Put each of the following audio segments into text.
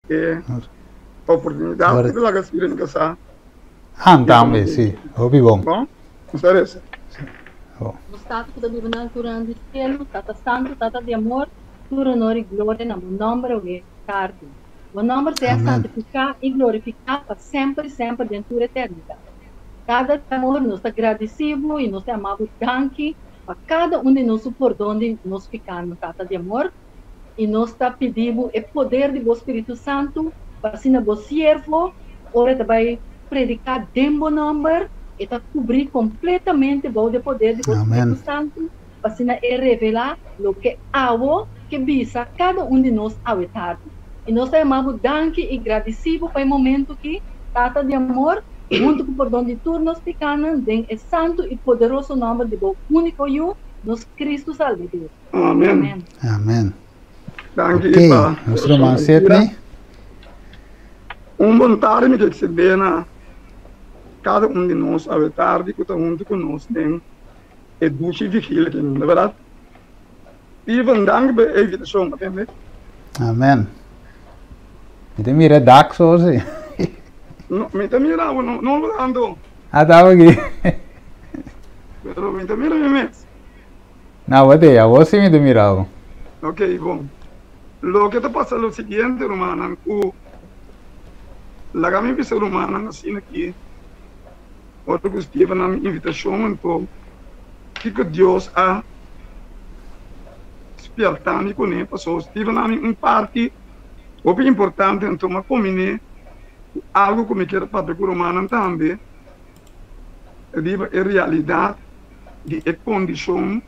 E oportunidat ku ta laga Steven kasá. An tambe, si. Hopi bon. Bon, nos ta resa. Nos Tata ku ta biba na altura di sielu, Tata Santu, Tata di amor, tur honor i gloria na bo nòmber awe tardi. Bo nòmber sea santifiká i glorifiká pa semper i semper den tur eternidat. Tata di amor, nos ta gradisí bo i nos ta yama bo danki pa kada un di nos su pordon di nos pikánan, Tata di amor. i nos ta pidi bo e poder di bo Spiritu Santu pa asina bo siervo ora e ta bai prediká den bo nòmber e ta kubrí kompletamente bou di e poder di bo Spiritu Santu pa asina e revelá loke awo ke bisa kada un di nos awe tardi. I nos ta yama bo danki i gradisí bo pa e momentu ki, Tata di amor, huntu ku pordon di tur nos pikánan den e santu i poderoso nòmber di bo úniko Yu, nos Kristu Salbador. Amen. Amen. Danki Ok, pa nos ruman Sidney. Un bon tardi mi ke extendé na kada un di nos awe tardi ku ta huntu ku nos den e dushi vigilia aki nan, berdat? Steven, danki pa e invitashon, atende. Amen. Mi ta mira e dak so si. No, mi ta mira bo, no, no tanto. Ah, ta aki. Pero mi ta mira mi mes. Na bo te, awor si mi ta mira bo. Ok, bon. Loke ta pasa lo siguiente, rumannan, ku laga mi bisa rumannan asina aki, ora ku Steven a mi invitashon, anto kiko Dios a spièrta mi kuné, pasobra Steven a mi un parti hopi importante, anto mi a kombiné ku algu ku mi kier papia ku rumannan tambe riba e realidat di e kondishon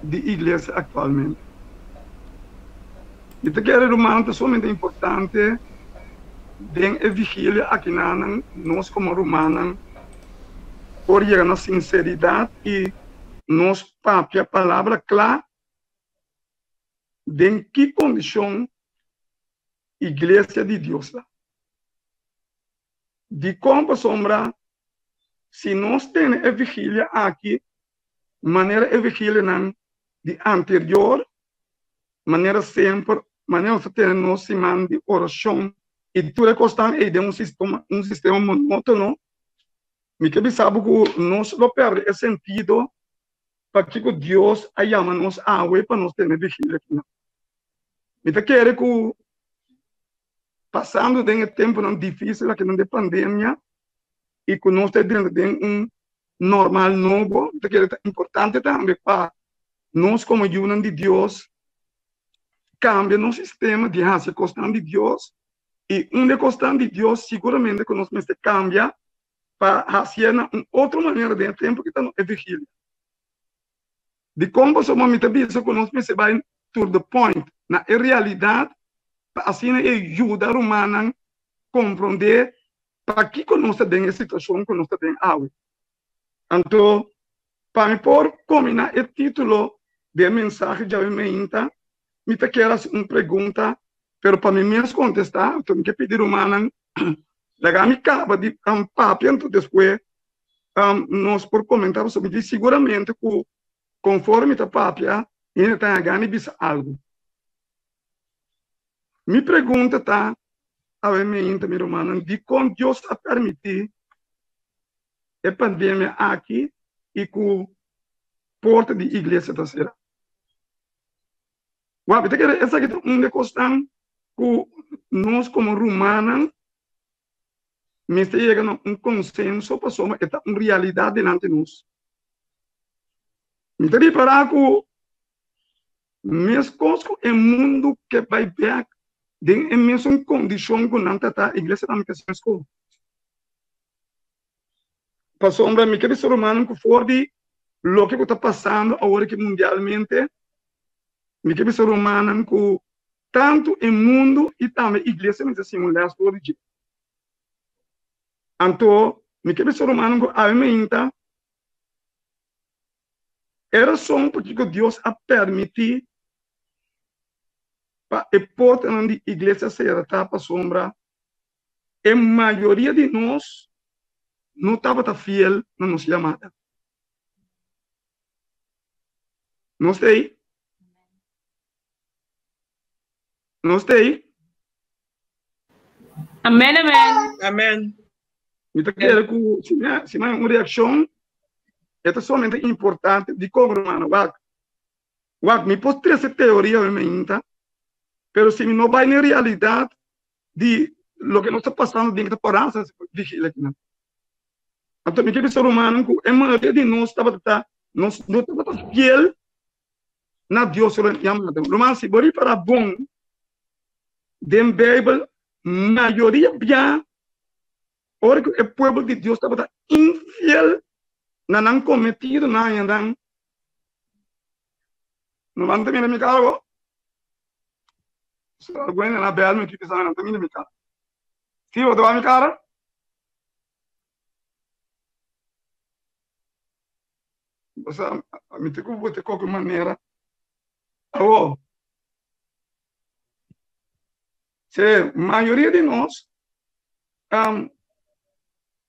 di iglesia aktualmente. Mi ta kere ruman ta sumamente importante den e vigilia akinanan nos komo rumannan por yega na sinseridat i nos papia palabra kla den ki kondishon iglesia di Dios ta. Dikon? Pasobra si nos tene e vigilia aki manera e vigilianan di anterior, manera semper, manera nos ta tene nos siman di orashon i tur e kosnan ei den un sistema, un sistema monótono, mi ke bisa bo ku nos lo pèrdè e sentido pakiko Dios a yama nos awe pa nos tene vigilia akinan. Mi ta kere ku pasando den e tempunan difísil akinan di pandemia i ku nos ta drenta den un normal nobo, mi ta kere ta importante tambe pa nos komo yunan di Dios kambia nos sistema di hasi kosnan di Dios i un di e kosnan di Dios siguramente ku nos mester kambia pa hasié na un otro manera den e tempu ku ta e vigilia. Dikon pasobra mi ta bisa ku nos mester bai to the point na e realidat pa asina e yuda rumannan komprondé pakiko nos ta den e situashon ku nos ta den awe. Anto pa mi por kombiná e título di e mensahe djawe meinta, mi ta kier hasi un pregunta, pero pa mi mes kontestá, anto mi ke pidi rumannan laga mi kaba di papia, anto despues nos por komentá pasobra mi tin siguramente ku konforme mi ta papia hende ta haña gana di bisa algu. Mi pregunta ta awe meinta mi rumannan, dikon Dios a permití e pandemia aki i ku porta di iglesia ta será? Wak, mi ta kere esaki ta un di e kosnan ku nos komo rumannan mester yega na un konsenso pasobra e ta un realidat dilanti nos. Mi ta ripará ku meskos ku e mundu ke bai bèk den e mesun kondishon ku nan ta ta, iglesia tambe ta meskos. Pasobra mi ke bisa rumannan ku for di loke ku ta pasando awor aki mundialmente, mi ke bisa rumannan ku tantu e mundu i tambe iglesia mester siña un lès for di dje. Anto mi ke bisa rumannan ku awe mainta e rason pakiko Dios a permití pa e portanan di iglesia sera ta pasobra e mayoria di nos no tabata fiel na nos yamada. Nos ta ei? Nos ta ei? Amen, amen. Amen. Mi ta kere ku si mi si mi un reakshon e ta solamente importante dikon rumannan wak wak mi por trese teoria mi mainta pero si mi no bai na e realidat di loke nos ta pasando den e temporada vigil akinan. Anto mi ke bisa rumannan ku e mayoria di nos tabata ta nos no tabata fiel na Dios su yamada. Ruman si bo ripara bon den Bijbel mayoria bia ora ku e pueblo di Dios tabata infiel na nan kometido nan haña nan. No nan ta mira mi kara bo? So algun hende na bel mi ki bisa nan ta mira mi kara. Si bo ta wak mi kara? Osea, mi ta ku bo te koke manera. Awo, se mayoria di nos um,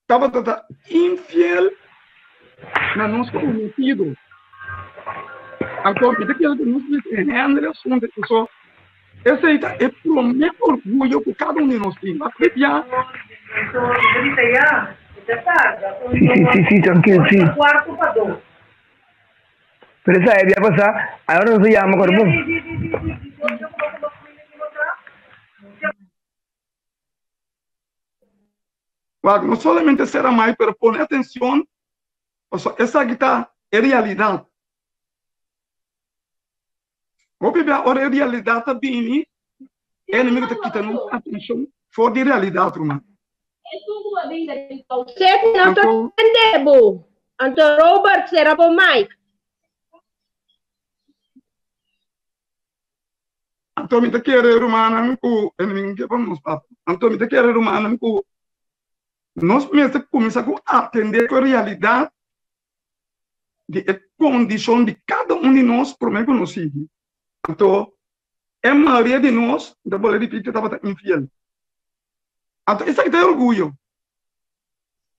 tabata ta infiel na nos prometido. Anto, mi ta kere ku nos mester handle asuntu paso esei ta e promé orguyo ku kada un di nos tin. Mas bia. Sí, sí, sí, sí, tranquilo, sí. Pero esa es, ya pasa, ahora no se llama, cuerpo. Wak, no solamente ser amai, pero pone atencion, pasobra esaki ta e realidad. Hopi bia ora e realidad ta bini, e enemigo ta kita nos atencion for di realidad, ruman. Sef no ta tende bo. Anto Robert sera bo mic. Anto mi ta kere rumannan ku enemigo ke pa nos papa. Anto mi ta kere rumannan ku nos mester kuminsá ku atendé ku e realidat di e kondishon di kada un di nos promé ku nos sigui. Anto e mayoria di nos, mi ta bolbe ripiti, tabata infiel. Anto esaki ta e orguyo.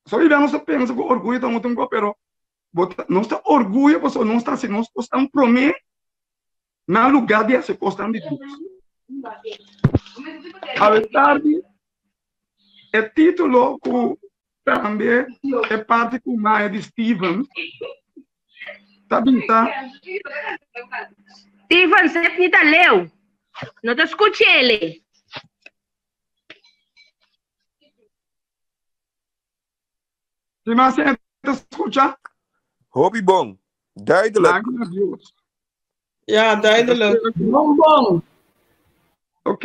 So bibia nos ta pensa ku orguyo ta un otro kos, pero bo ta nos ta orguyo pasobra nos ta hasi nos kosnan promé na lugá di hasi kosnan di Dios. Awe tardi e título ku tambe e parti ku maya di Steven ta bisa. Steven sep ni ta leu. No ta skuch'ele. Si mas e ta skucha? Hopi bon. Duidelijk. Danki na Dios. Ja, duidelijk. Bon bon. Ok.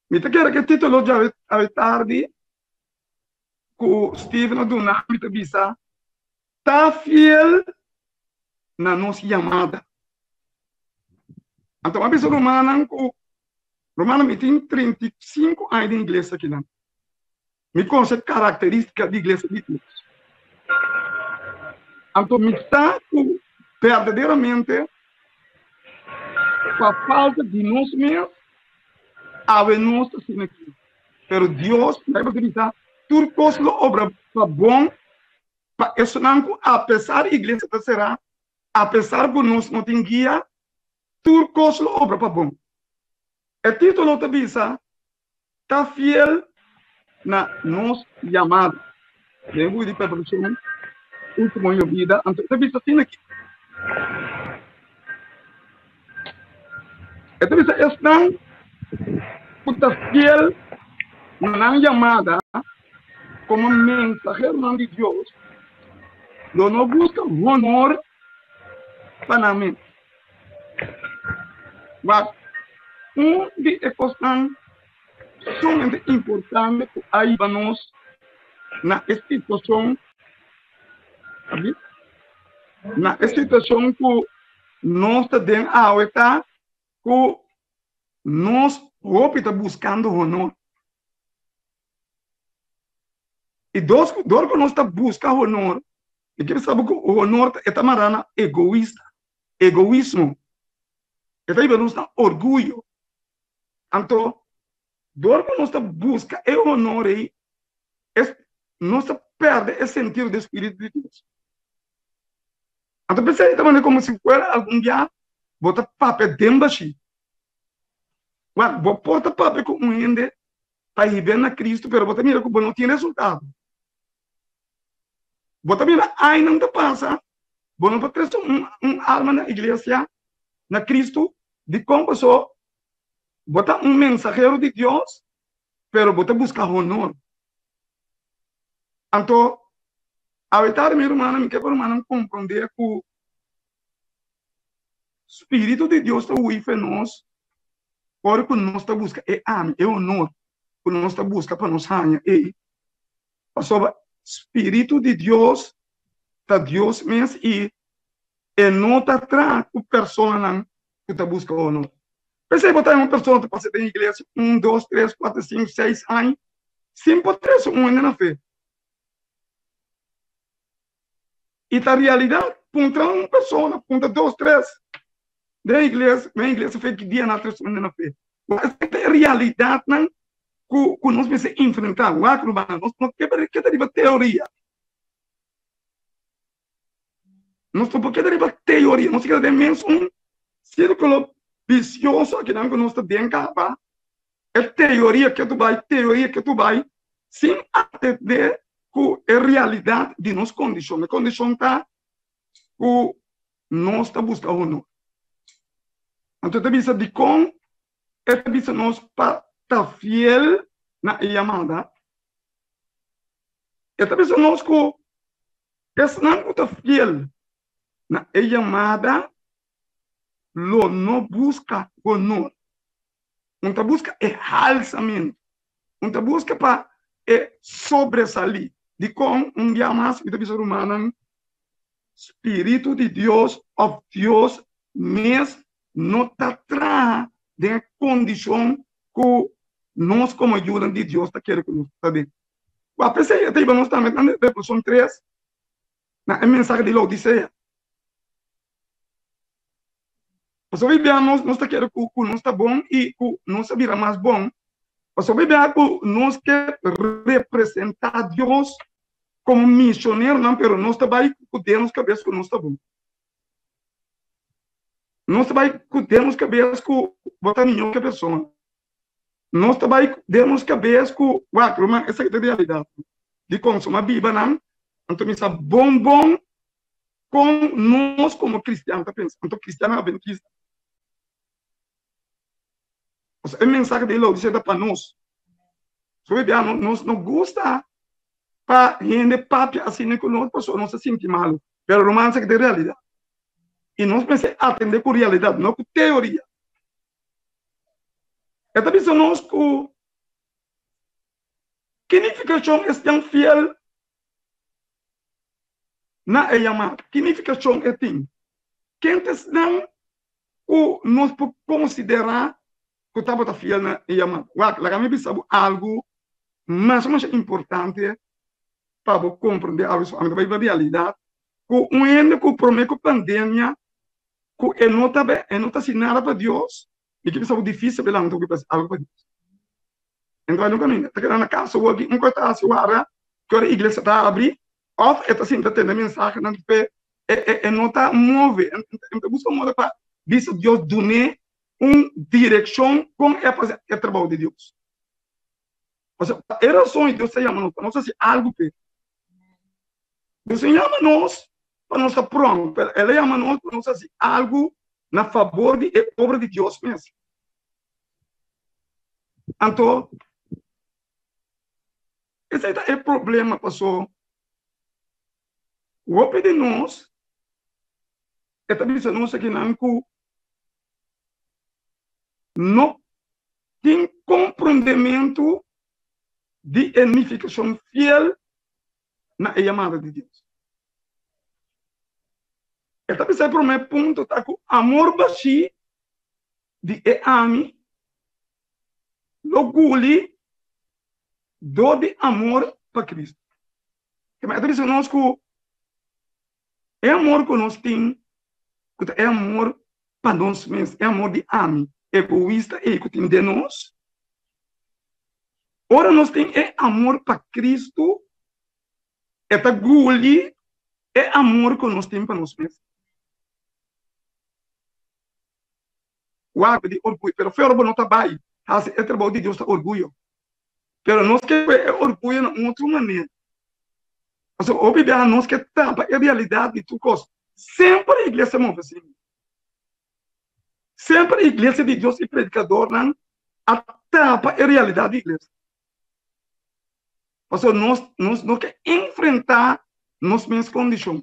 Mi ta kere ke titulo djawe awe tardi ku Steven a duna mi ta bisa ta fiel na nos yamada. Anto mi a bisa rumannan ku rumannan mi tin 35 aña den iglesia akinan. Mi konosé karakterístika di Iglesia di Dios. Anto mi sa ku berdaderamente pa falta di nos mes awe nos ta asina aki. Pero Dios, Bijbel ta bisa, tur kos lo obra pa bon pa esunnan ku apesar iglesia ta será, apesar ku nos no tin guia, tur kos lo obra pa bon. E título ta bisa Ta fiel na nos yamada. Den buki di Preparacion Ultimo Yobida, anto e ta bisa asina aki. E ta bisa esnan ku ta fiel na nan yamada komo mensaheronan di Dios lo no buska honor pa nan mes. Wak, un di e kosnan sumamente importante ku a yuda nos na e situashon, na e situashon ku nos ta den awe ta ku nos hopi ta buskando honor. I dos, dor ku nos ta buska honor, mi kier sa bo ku honor e ta mará na egoista, egoismo. E ta hiba nos na orguyo. Anto, dor ku nos ta buska e honor ei, es, nos ta pèrdè e sentido di e spiritu di Dios. Anto p'esei ta manera komo si fuera algun bia bo ta papia den bashí. Wak, bo por ta papia ku un hende. pa hib'é na Kristu, pero bo ta mira ku bo no tin resultado. Bo ta mira ainan ta pasa, bo no por trese un un alma na iglesia, na Kristu, dikon? Paso bo ta un mensahero di Dios, pero bo ta buska honor. Anto, awe tardi mi rumannan, mi ke pa rumannan komprondé ku Spiritu di Dios ta hui fe nos ora ku nos ta buska e ami, e honor ku nos ta buska pa nos haña ei. Pasobra Spiritu di Dios ta Dios mes i e no ta traha ku personanan ku ta buska honor. P'esei bo ta haña un persona ta pasa den iglesia un, dos, tres, kuater, sinku, seis aña sin por trese un hende na fe. I ta realidat, puntra un persona, puntra dos, tres den iglesia, den iglesia fe ki dia nan a trese un hende na fe. Esei ta e realidatnan ku ku nos mester enfrentá. Wak rumannan, nos no ke keda riba teoria. Nos no por keda riba teoria, nos ta keda den mes un sirkulo bisioso akinan ku nos ta den kaba. E teoria ke tu bai, teoria ke tu bai, sin atendé ku e realidat di nos kondishon. E kondishon ta ku nos ta buska honor. Anto e ta bisa dikon e ta bisa nos pa ta fiel na e yamada. E ta bisa nos ku esnan ku ta fiel na e yamada lo no buska honor. Un ta buska e halsamentu. Un ta buska pa e sobresalí. Dikon? Un bia mas mi ta bisa rumannan, Spiritu di Dios òf Dios mes no ta traha den e kondishon ku nos komo yunan di Dios ta kere ku nos ta den. Wak p'esei e ta hiba nos tambe na Revelashon tres, na e mensahe di Laodisea. Pasobra bibia nos nos ta kere ku ku nos ta bon i ku nos a bira mas bon. Pasobra bibia ku nos ke representá Dios komo misioneronan, pero nos ta bai ku den nos kabes ku nos ta bon. Nos ta bai ku den nos kabes ku bo ta mihó ke persona. Nos ta bai den nos kabes ku, wak, ruman, esaki ta realidat. Di konsumá bibanan, anto mi sa bon bon Kon nos komo kristian ta pensa? Anto kristiannan adventista. Pasobra e mensahe di Laodisea ta pa nos. So bia nos no gusta pa hende papia asina ku nos pasobra nos ta sinti malu. Pero ruman esaki ta e realidat. I nos mester atende ku realidat, no ku teoria. E ta bisa nos ku ki nifikashon esnan fiel na e yamada? Ki nifikashon e tin? Ken ta esnan ku nos por konsiderá ku tabata fiel na e yamada? Wak, laga mi bisa bo algu masha masha importante pa bo komprendé awe. So, ami ta bai riba realidat ku un hende ku promé ku pandemia ku e no ta e no ta hasi nada pa Dios, mi ke bisa bo difísil pa e lanta ku algu pa Dios. Enton nunka mi ta keda na kas awor ki un kos ta hasi wara ki ora iglesia ta abri òf e ta sinta tende mensahenan pe e no ta move e ta buska moda pa bisa Dios dun'é un direkshon kon e por hasi e trabou di Dios. Pasobra pa e rason Dios ta yama nos pa nos hasi algu p'e. Dios no yama nos pa nos ta pronk, pero El a yama nos pa nos hasi algu na fabor di e obra di Dios mes. Anto, esei ta e problema paso hopi di nos e ta bisa nos akinan ku no tin komprondementu di e nifikashon fiel na e yamada di Dios. E ta bisa e promé punto ta ku amor bashí di e ami lo guli dor di amor pa Cristo. E ta bisa nos ku e amor ku nos tin, ku ta e amor pa nos mes, e amor di ami egoista ei ku tin den nos, Ora nos tin e amor pa Cristo, e ta guli e amor ku nos tin pa nos mes. Wak di orguyo, pero fe ora bo no ta bai hasi e trabou di Dios ta orguyo. Pero nos ke e orguyo na un otro manera. Pasobra hopi biaha nos ke tapa e realidat di tur kos. Semper e iglesia move asina. Semper e iglesia di Dios i predikadornan a tapa e realidat di iglesia. Pasobra nos nos no ke enfrentá nos mes kondishon.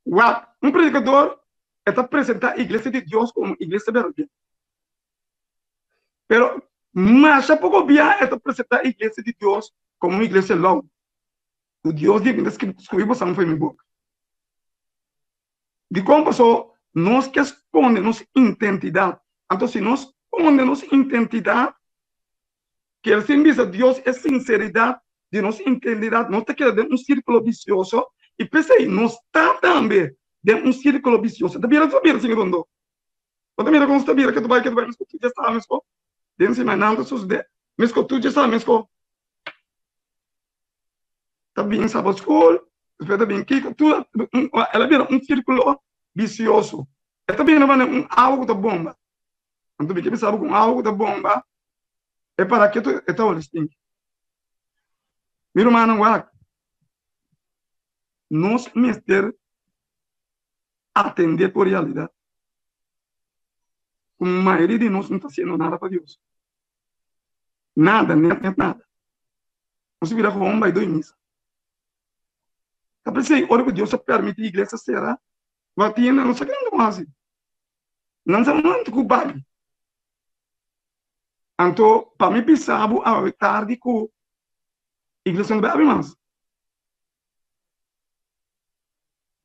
Wak, un predikador e ta presentá iglesia di Dios komo iglesia berdadero. Pero masha poko bia e ta presentá iglesia di Dios komo un iglesia lou. Ku Dios di mi ta skibí bosan for mi boka. Dikon? Pasobra nos ke skonde nos identidat. Anto si nos skonde nos identidat, kier sin bisa Dios e sinseridat di nos identidat, nos ta keda den un sirkulo bisioso i p'esei nos ta tambe den un sirkulo bisioso. Ta bira ta bira sin rondó. Bo ta mira kon ta bira ketu bai ketu bai meskos tur dje sa meskos den simannan ta sosodé meskos tur dje sa meskos. Ta bin Sabbat school, despues ta bin kiko, tur el a bira un sirkulo bisioso. E ta bira manera un awa ku ta bomba. Anto mi ke bisa bo ku un awa ku ta bomba e para ketu e ta holi stinki. Mi rumannan wak, nos mester atendé ku realidat ku mayoria di nos no ta hasiendo nada pa Dios. Nada, net net nada. Nos a bira gewoon bai doi misa. Ta p'esei ora ku Dios a permití iglesia sera, bo tin hende no sa kinan ta bon hasi. Nan sa mantu ku bai. Anto pa mi bisa bo awe tardi ku iglesia no bai abri mas.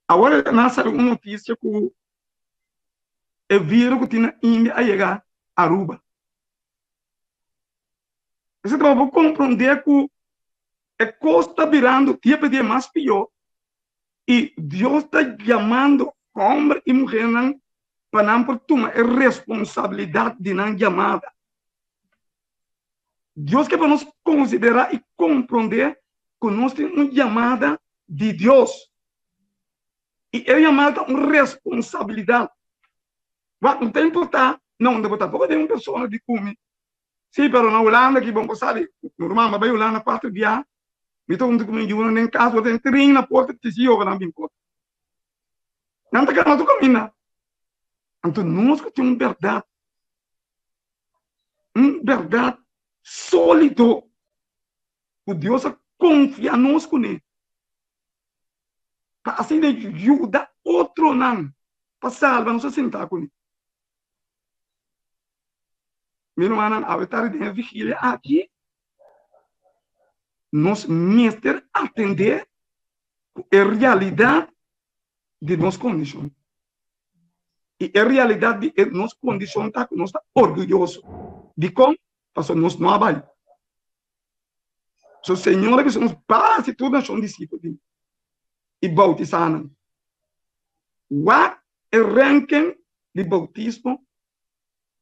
Awor nan a sali un notisia ku e viro ku tin na India a yega Aruba. Esei ta pa bo komprondé ku e kos ta birando dia pa dia mas pió i Dios ta yamando hòmber i muhénan pa nan por tuma e responsabilidat di nan yamada. Dios ke pa nos konsiderá i komprondé ku nos tin un yamada di Dios. I e yamada ta un responsabilidat. Wak, no ta importá na unda bo ta. Poko den un persona di ku mi, Sí, pero na Hulanda ki bon por sali. Mi ruman a bai Hulanda kuater bia. Mi ta huntu ku mi yunan den kas, bo ta trin na porta tisi yoga nan bin porta. Nan ta kana tur kaminda. Anto nos ku tin un bèrdat, un bèrdat sólido ku Dios a konfia nos kuné pa asina yuda otronan pa salba, nos a sinta kuné. Mi rumannan, awe tardi den e vigilia aki, nos mester atendé ku e realidat di nos kondishon. I e realidat di e nos kondishon ta ku nos ta orguyoso. Dikon? Pasobra nos no a bai. So Señor a bisa nos, Basi tur nashon disipel di mi i boutisá nan. Wak e ranking di boutismo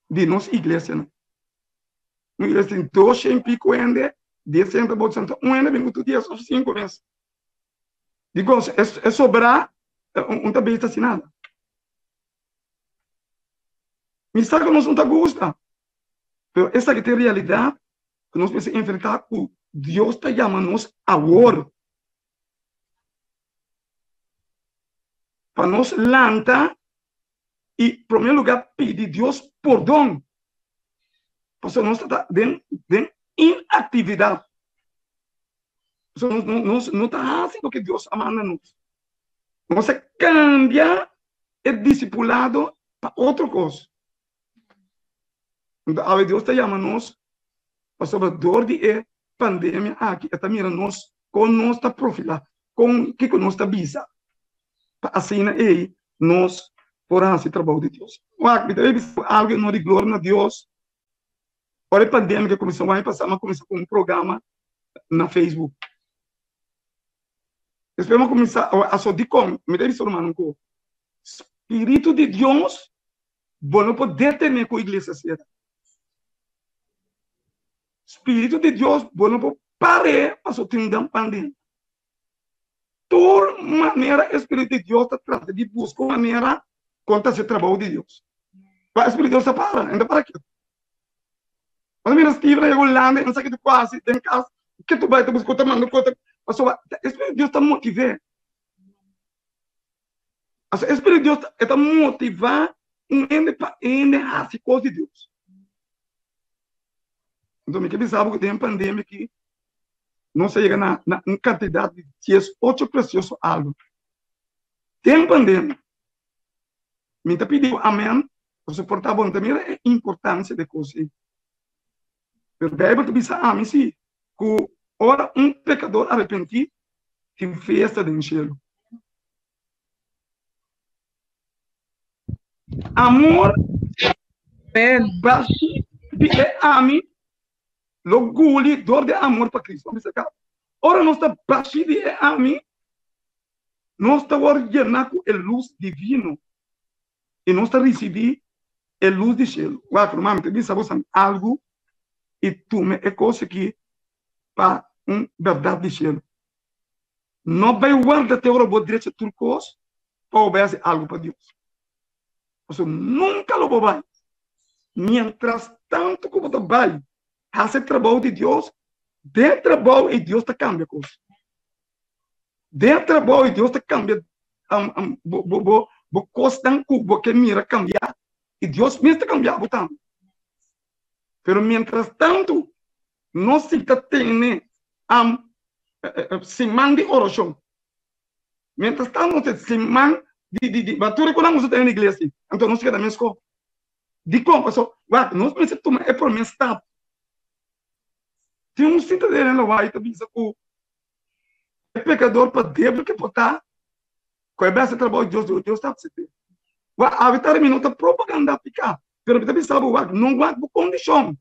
di nos iglesianan. Un iglesia tin 200 i piko hende, dies hende ta boutisá, anto un hende bin ku tur dies òf sinku mes. Dikon? E sobrá un ta bista sin nada. Mi sa ku nos no ta gusta, pero esaki ta e realidat ku nos mester enfrentá ku Dios ta yama nos awor pa nos lanta i promé lugá pidi Dios pordon pasobra nos ta den den inaktividat. Pasobra nos nos no ta hasi loke Dios a manda nos. Nos a kambia e disipulado pa otro kos. Enton awe Dios ta yama nos pasobra dor di e pandemia aki e ta mira nos kon nos ta profilá, kon kiko nos ta bisa pa asina ei nos por hasi trabou di Dios. Wak, mi ta bai bisa algu en honor i gloria na Dios. Ora e pandemia ke kuminsá un aña pasá mi a kuminsá ku un programa na Facebook. Despues mi a kuminsá, aso dikon? Mi ta bisa rumannan ku Spiritu di Dios bo no por detené ku iglesia sera. Spiritu di Dios bo no por par'é pasobra tin un gran pandemia. Tur manera e Spiritu di Dios ta trata di buska un manera kon ta hasi trabou di Dios. Pa e Spiritu di Dios ta para, e no ta para ketu. Bo ta mira Steven a yega Hulanda i no sa ke ta ku hasi den kas, ke tu bai ta buska, ku ta manda ku ta, pasobra e Spiritu di Dios ta motiv'é. Pasobra e Spiritu di Dios e ta motivá un hende pa e hende hasi kos di Dios. Anto mi ke bisa bo ku den pandemia aki nos a yega na na un kantidat di 18 presioso alma. Den pandemia mi ta pidi bo amen pasobra por ta bo no ta mira e importansia di e kos ei. Pero Beibel ta bisa ami si ku ora un pekador arepentí tin fiesta den shelu. Amor bashi di e ami lo guli dor di amor pa Cristo. Ora nos ta bashi di e ami, nos ta wòrdu yená ku e lus divino i nos ta risibí e lus di shelu. Wak, ruman, mi ta bisa boso algu i tuma e kos aki pa un bèrdat di shelu. No bai warda te ora bo drecha tur kos pa bo bai hasi algu pa Dios. Pasobra nunka lo bo bai. Mientras tantu ku bo ta bai hasi e trabou di Dios, den e trabou ei Dios ta kambia kos. Den e trabou ei Dios ta kambia bo kosnan ku bo ke mira kambia i Dios mes ta kambia bo tambe. Pero mientras tantu nos si ta tene siman di orashon. Mientras tantu nos ta siman di di di tur ku nan nos ta tene na iglesia anto nos keda mes ko. Dikon? Pasobra wak nos mester tuma e prome stap. Tin un sita den e lawai ta bisa ku e pekador pa débil ke por ta, ku e bes e trabou di Dios, Dios ta asept'é. Wak awe tardi mi no ta propagandá piká, pero mi ta bisa bo wak no wak bo kondishon.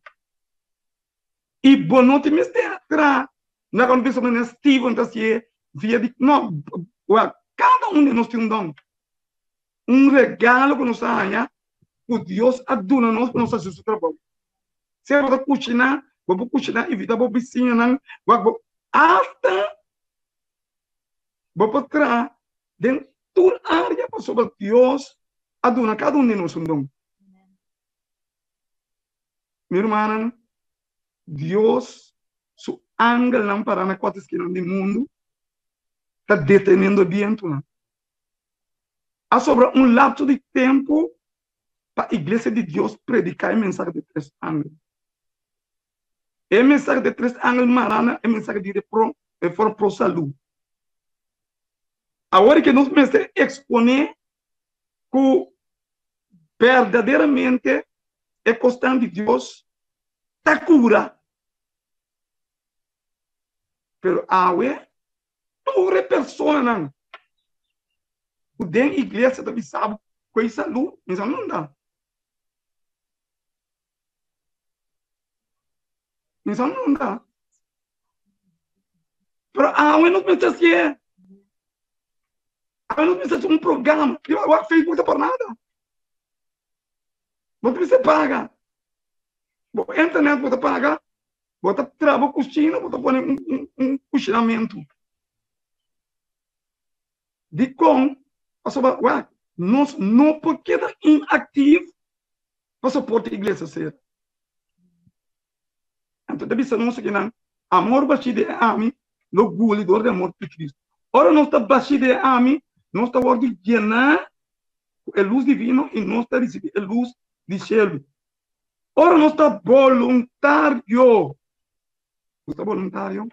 I bo no tin mester traha na kòm bisa manera Steven ta hasié via di no wak kada un di nos tin un don, un regalo ku nos a haña ku Dios a duna nos pa nos hasi su trabou. Sea bo ta kushiná, bo por kushiná invitá bo bisiñanan, wak bo asta bo por traha den tur área pasobra Dios a duna kada un di nos un don. Mi rumannan, Dios su angelnan pará na kuater skinan di mundu ta deteniendo e bientunan. A sobra un lapso di tempu pa iglesia di Dios prediká e mensahe di tres angel. E mensahe di tres angel mará na e mensahe di reforma pro salú. Awor ke nos mester eksponé ku berdaderamente e kosnan di Dios ta kura. Pero awe tur e personanan ku den iglesia ta bisa bo ku e salú, mi sa nunda. Mi sa nunda. Pero awe nos mester hasié. Awe nos mester hasi un programa. Riba wak Facebook ta por nada. Bo ta mester paga. Bo internet bo ta paga. Bo ta traha bo kushina, bo ta pone un kushinamentu. Dikon? Pasobra wak nos no por keda inaktiv pa soporta iglesia ser. Anto ta bisa nos akinan, amor bashí di e ami lo guli dor di amor di Cristo. Ora nos ta bashí di e ami, nos ta wòrdu yená ku e lus divino i nos ta risibí e lus di shelu. Ora nos ta boluntario, nos ta boluntario,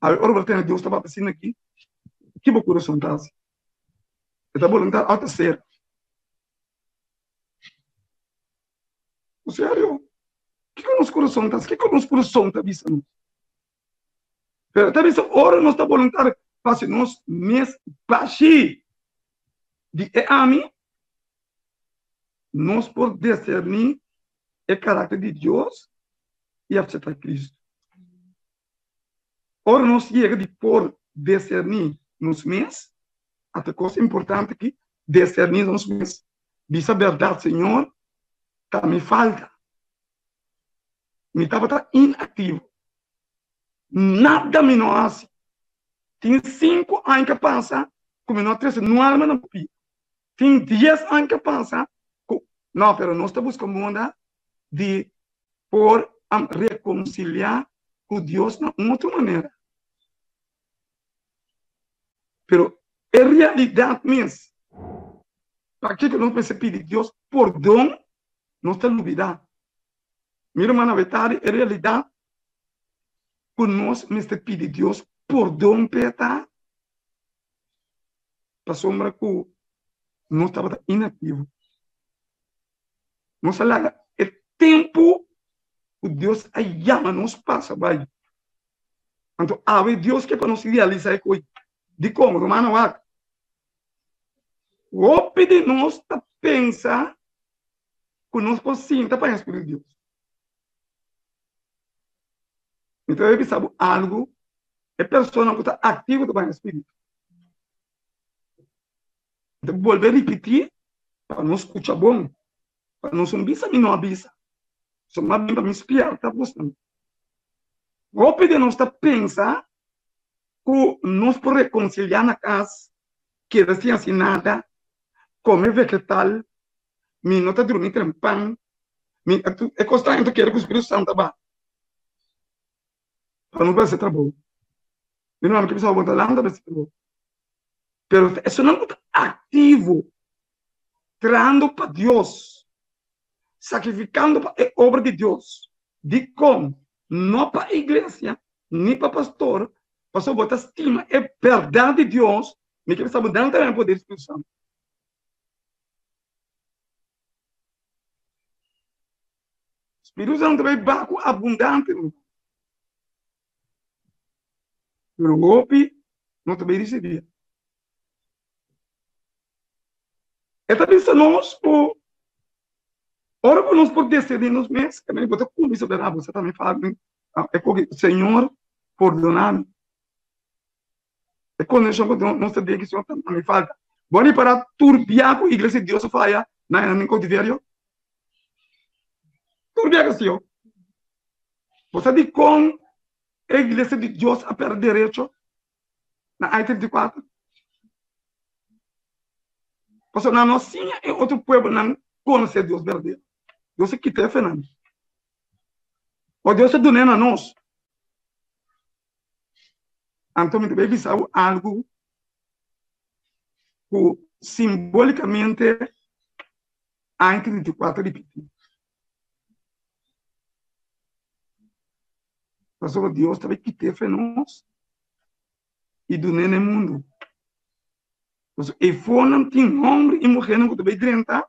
Awe ora bo ta tende Dios ta papia asina aki, ki bo kurason ta hasi? E ta boluntario òf ta ser? Serio, kiko nos kurason ta hasi? Kiko nos kurason ta bisa nos? Pero ta bisa ora nos ta boluntario pa hasi nos mes bashi di e ami, nos por discerní e karakter di Dios i aseptá Cristo. Ora nos yega di por discerní nos mes, ata kos importante aki, discerní nos mes, bisa bèrdat, Señor, ta mi falta. Mi tabata inaktivo. Nada mi no hasi. Tin sinku aña ka pasa ku mi no a trese nu alma na pia. Tin dies aña ka pasa ku, no, pero nos ta buska moda di. por rekonsiliá ku Dios na un otro manera. Pero e realidat mes, pakiko nos mester pidi Dios pordon, nos ta lubidá. Mi ruman, awetari e realidat ku nos mester pidi Dios pordon p'e ta pasobra ku nos tabata inaktivo. Nos a laga e tempu ku Dios a yama nos pasa bai. Anto awe Dios ke pa nos realisa e koi. Dikon? Rumannan wak. Hopi di nos ta pensa ku nos por sinta pa e Spiritu di Dios. Mi ta bisa bo algu, e persona ku ta aktivo ta baña Spiritu. Mi ta bolbe ripití pa nos skucha bon, pa nos no bisa mi no a bisa. So mi a bin pa mi spièrta bosnan. Hopi di nos ta pensa ku nos por rekonsiliá na kas, keda sin hasi nada, kome vegetal, mi no ta drumi trempan, mi e kosnan ta kere ku Spiritu Santu ta ba pa no hasi trabou. Mi no ke bisa bo ta lanta pa hasi trabou. Pero esunnan ku ta aktivo trahando pa Dios, sakrifikando pa e obra di Dios, dikon no pa iglesia ni pa pastor, pasobra bo ta stima e bèrdat di Dios, mi ke bisa bo nan ta poder di Spiritu Santu. Spiritu Santu ta bai baku abundante. Pero hopi no ta bai risibí. E ta bisa nos ku ora ku nos por desidí nos mes, kaminda bo ta kuminsá bira bo sa tambe fala, e koki, Señor, pordona mi. E kondishon ku nos ta den ki Señor ta mi falta. Bo a ripará tur bia ku iglesia di Dios a faya na nan koutiverio? Tur bia ku Señor. Bo sa dikon e iglesia di Dios a pèrdè derecho na aña 34? Pasobra nan no siña e otro pueblonan konosé Dios berdadero. Dios a kita e fe nan. O Dios a dun'é na nos. Anto mi ta bai bisa bo algu ku simbolikamente aña 34 ripití. Pasobra Dios ta bai kit'é fe nos i dun'é na e mundu. Pasobra eifonan tin hòmber i muhénan ku ta bai drenta,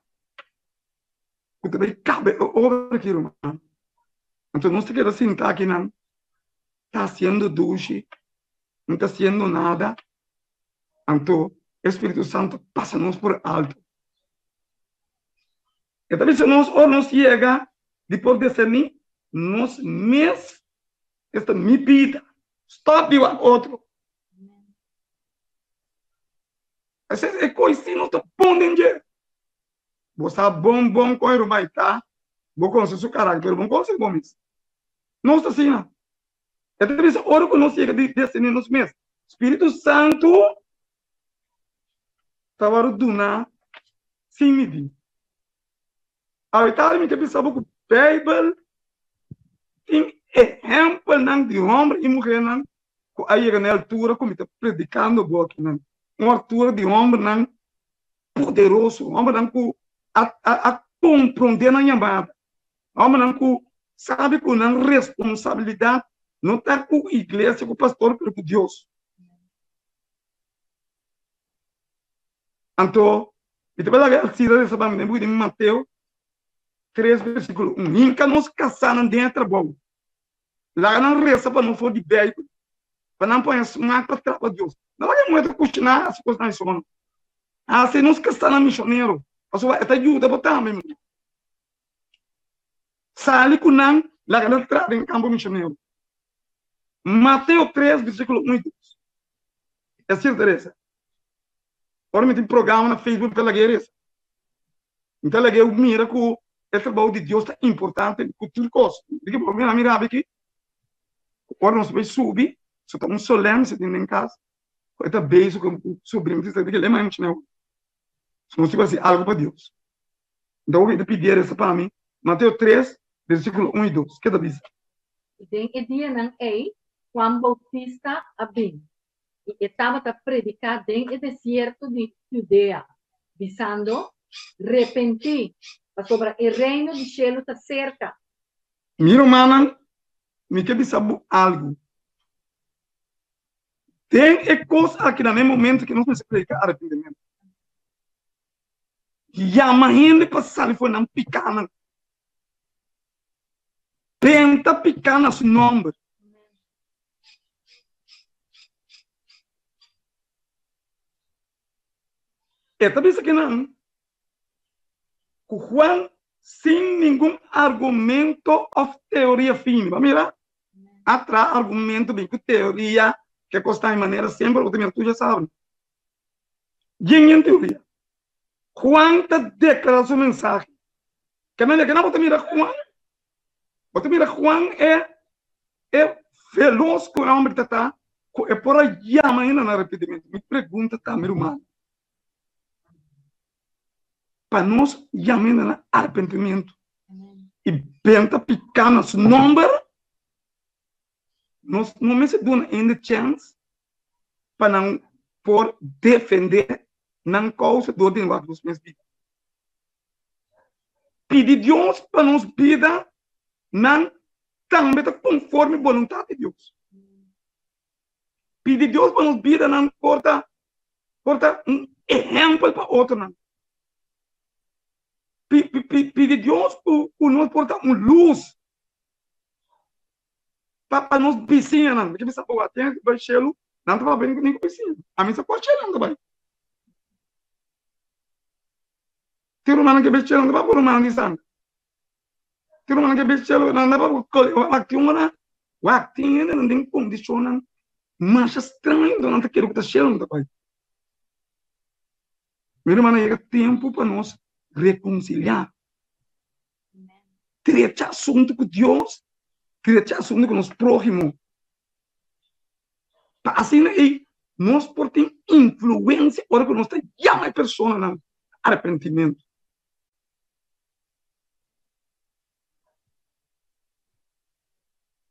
ku ta bai kaba e obra aki, ruman. Anto nos ta keda sintá akinan, ta hasiendo dushi, no ta hasiendo nada. Anto e Spiritu Santu pasa nos por alto. E ta bisa nos ora nos yega di por discerní nos mes, esta mi bida, stop di wak otro. Esei e kos si nos ta bon den dje. Bo sa bon bon kon e ruman ta, bo konoce su karakter, pero bo no konoce bo mes. Nos ta asina. E ta bisa ora ku nos yega di discerní nos mes, Spiritu Santu ta wòrdu duná sin midí. Awitari mi ke bisa bo ku Beibel tin ehèmpelnan di hòmber i muhénan ku a yega na e altura ku mi ta predikando bo akinan. Un altura di hòmbernan poderoso, hòmbernan ku a a komprondé nan yamada, hòmbernan ku sabi ku nan responsabilidat no ta ku iglesia, ku pastor, pero ku Dios. Anto, mi ta laga el sira resa pa mi den buki di Mateo 3 versíkulo 1. Hinka nos kasánan den e trabou. Laga nan resa pa nos for di Beibel, pa nan pone smak pa trapa Dios. No laga e muher ta kushiná hasi kosnan di sono. Hasi nos kasánan mishonero, pasobra e ta yuda bo tambe. Sali ku nan, laga nan traha den kampo mishonero. Mateo 3, versíkulo 1 i 2. E sirta resa. Ora mi tin programa na Facebook, mi ta laga e resa. Mi ta laga e mira ku e trabou di Dios ta importante ku tur kos. Di ki por mira mi rabi aki, ora nos bai subi, so ta un solèm si tin den kas, ku e ta bezig ku sobrino, mi ta di ki lema e muchanan awor. So nos tin ku hasi algu pa Dios. Nta hopi ta pidi e resa pa mi. Mateo 3. Versíkulo 1 i 2, ke ta bisa? I den e dianan ei, Juan Boutista a bin, i e tabata prediká den e desierto di Judea, bisando, Repentí, pasobra e reino di shelu ta serka. Mi rumannan, mi ke bisa bo algu. Den e kos aki na e momento ke nos mester prediká arepentimentu. Yama hende pa sali for nan pikánan. Benta piká na su nòmber. E ta bisa kinan ku Juan sin ningun argumento òf teoria fini. Bo a mira? A traha argumento bin ku teoria ke kos ta e manera semper bo ta mira tur ya sabi. Yen yen teoria. Juan ta deklará su mensahe. Ke manera ke nan bo ta mira Juan? Bo ta mira Juan e e velos ku e hòmber ta ta ku e por a yama hende na arepentimentu. Mi pregunta ta, mi ruman, pa nos yama hende na arepentimentu i benta piká na su nòmber, nos no mester duna hende chèns pa nan por defendé nan kousa dor di wak nos mes bida. Pidi Dios pa nos bida nan tambe ta konforme boluntat di Dios. Pidi Dios pa nos bida nan por ta por ta un ehèmpel pa otronan. Pidi Dios ku nos por ta un lus pa pa nos bisiñanan. Mi ke bisa bo aten aki bai shelu, nan ta papia ni ku bisiña. Ami sa kua shelu nan ta bai. Tin rumannan ke bai shelu, nan ta papia ku rumannan di sanga. Tin rumannan ke bai shelu, nan ta papia ku kole. Wak tin ora, wak tin hendenan den kondishonnan masha straño, nan ta kere ku ta shelu nan ta bai. Mi rumannan, yega tempu pa nos rekonsiliá. Drecha asuntu ku Dios, drecha asuntu ku nos próhimo. Pa asina ei nos por tin influensia ora ku nos ta yama e personanan arepentimentu.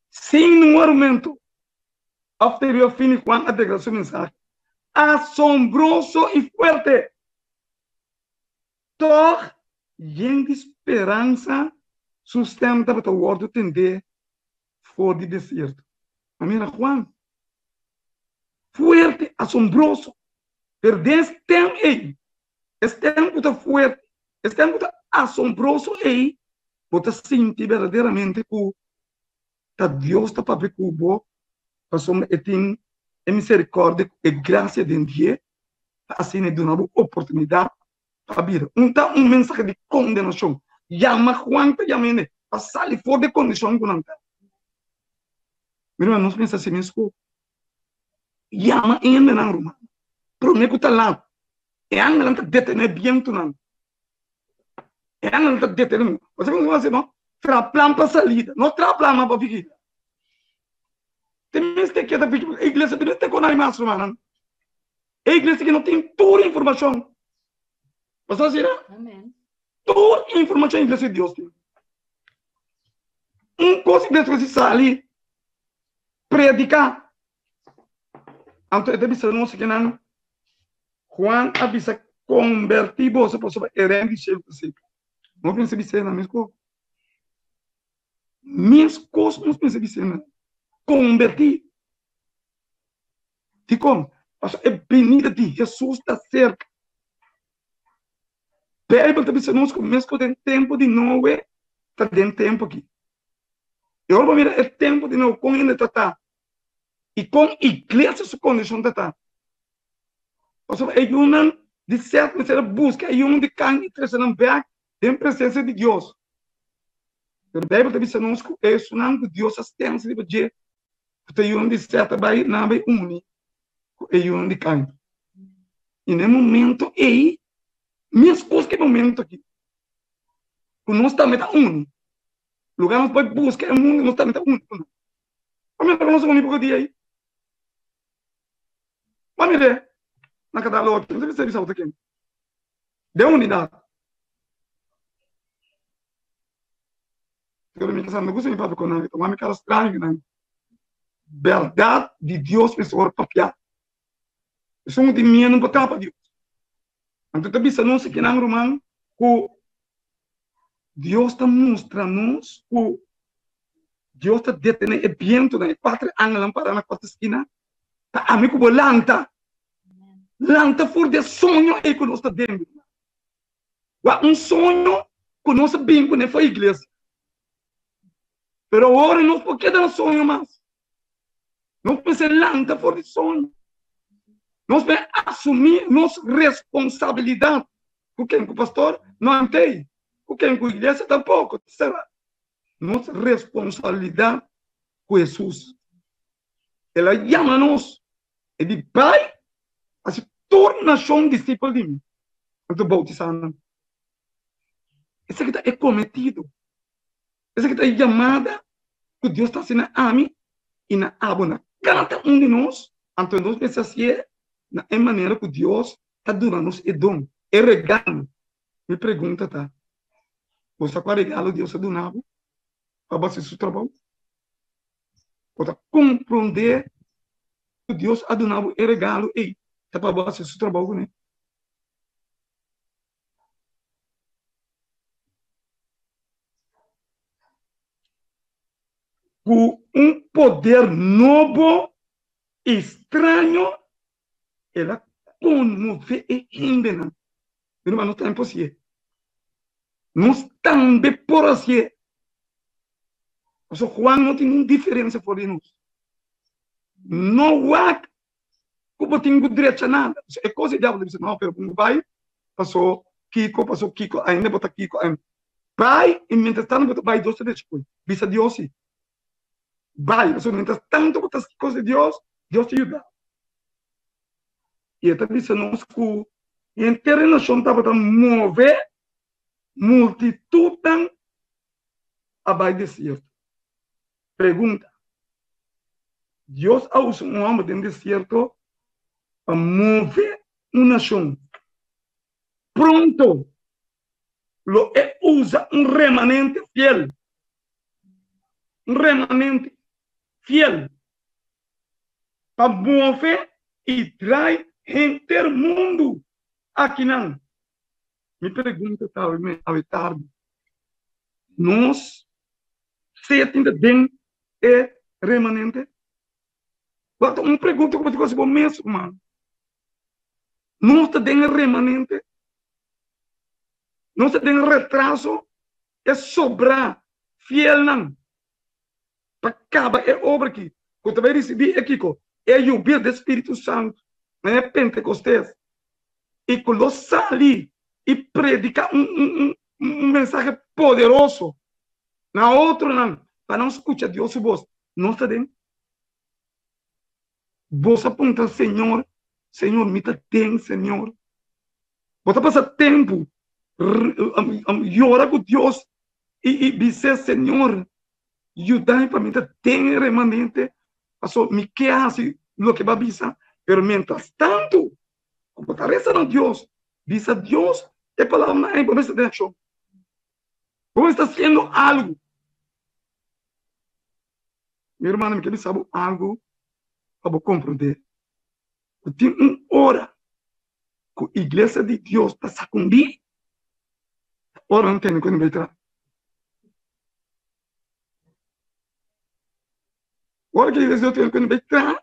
Sin ningun argumento òf teoria fini Juan a deklará su mensahe asombroso i fuerte. Tòg, yen di speransa su stèm tabata wòrdu tendé for di desierto. A mira Juan, fuerte, asombroso, pero den e stèm ei, e stèm ku ta fuerte, e stèm ku ta asombroso ei, bo ta sinti berdaderamente ku ta Dios ta papia ku bo, pasobra e tin e miserikòrdia ku e grasia den dje pa asina e duna bo oportunidat pa bira. Un ta un mensahe di kondenashon. Yama Juan ta yama hende pa sali for di e kondishon ku nan ta. Mi ruman, nos mester hasi mes ku yama hendenan, ruman, promé ku ta lat. E angelnan ta detené bientunan. E angelnan ta detené. Bo sa kiko hasi, no? Traha plan pa salida, no traha plan mas pa vigila. Te mester keda vigila. E iglesia te mester konai mas, rumannan. E iglesia ki no tin tur informashon. Bo sa asina? Amen. Tur informashon iglesia di Dios tin. Un kos iglesia mester sali prediká. Anto e ta bisa nos ki nan Juan a bisa konbertí boso pasobra e reino di shelu ta serka. Nos mester bisa nan mes kos. Mes kos nos mester bisa nan. Konbertí. Dikon? Pasobra e binida di Hesus ta serka. Beibel ta bisa nos ku mes ku den tempu di Noe ta den tempu aki. I ora bo mira e tempu di Noe kon hende ta ta i kon iglesia su kondishon ta ta. Pasobra e yunan di Sèt mester a buska e yunan di Kain i trese nan bèk den presensia di Dios. Pero Beibel ta bisa nos ku esunnan ku Dios a stensa riba dje ku ta yunan di Sèt a bai nan a bai uni ku e yunan di Kain. I na e momento ei, meskos ku e momento aki, ku nos tambe ta uni, lugar nos bai buska e mundu, nos tambe ta uni ku nan. Pabia ku nos uni poko dia ei? Ba mira na kada loke, no ta bisa bisa otro ken. Den unidat. Pero mi casa no gusta mi papia con nan, mi mi cara straño nan. Berdad di Dios mester word papia. Esun di miedo pa tapa Dios. Anto ta bisa nos aki nan ruman ku Dios ta mustra nos ku Dios ta detené e bientonan, e kuater angelnan pará na kuater skina, pa ami ku bo lanta. Lanta for di e soño ei ku nos ta den. Wak un soño ku nos a bin kuné for iglesia. Pero awor nos por keda na soño mas. Nos mester lanta for di soño. Nos mester asumí nos responsabilidat ku ken? Ku pastor? No antei. Ku ken? Ku iglesia tampoko. Sera nos responsabilidat ku Hesus. El a yama nos, e di bai hasi tur nashon disipel di mi, anto boutisá nan. Esaki ta e kometido. Esaki ta e yamada ku Dios ta hasi na ami i na abo, na kada un di nos. Anto nos mester hasié na e manera ku Dios ta duna nos e don, e regalo. Mi pregunta ta, bo sa kua regalo Dios a duna bo pa bo hasi su trabou? Bo ta komprondé ku Dios a duna bo e regalo ei ta pa bo hasi su trabou kuné? Ku un poder nobo i straño el a konmové e hendenan. Mi ruman, nos tambe por hasié. Nos tambe por hasié. Pasobra Juan no tin un diferensia for di nos. No wak ku bo tin ku drecha nada. E kos di diablo ta bisa, no, pero bo bai, paso kiko, paso kiko, ainda bo ta kiko, ainda. Bai, i mientras tanto bo ta bai, Dios ta drecha ku bo. Bisa Dios si. Bai, paso mientras tanto bo ta hasi kos di Dios, Dios ta yuda. I e ta bisa nos ku henter e nashon tabata move multitutnan a bai desierto. Pregunta, Dios a usa un hòmber den desierto pa move un nashon. Pronto lo e usa un remanente fiel, un remanente fiel, pa move i drai henter mundu akinan. Mi pregunta ta awe tardi, nos sea tin ta den e remanente? Bo ta un pregunta ku bo ta hasi bo mes, ruman. Nos ta den e remanente? Nos ta den retraso? E sobrá fielnan pa kaba e obra aki ku ta bai risibí e kiko? E yubia di Spiritu Santu na e Pentekostes i ku lo sali i prediká un un un mensahe poderoso na otronan pa nan skucha Dios su bos. Nos ta den? Bos a puntra Señor, Señor, mi ta den, Señor? Bo ta pasa tempu yora ku Dios i bis'é, Señor, yuda mi pa mi ta den e remanente, pasobra mi ke hasi loke bo a bisa, pero mientras tantu ku bo ta resa na Dios, bisa Dios e palabranan ei, bo mester den akshon. Bo mester hasiendo algu. Mi hermano, mi ke bisa bo algu pa bo komprondé. Ku tin un ora ku iglesia di Dios ta sakundí, ora nan tene ku nan bai tra. Ora ku iglesia di Dios tene ku nan bai tra,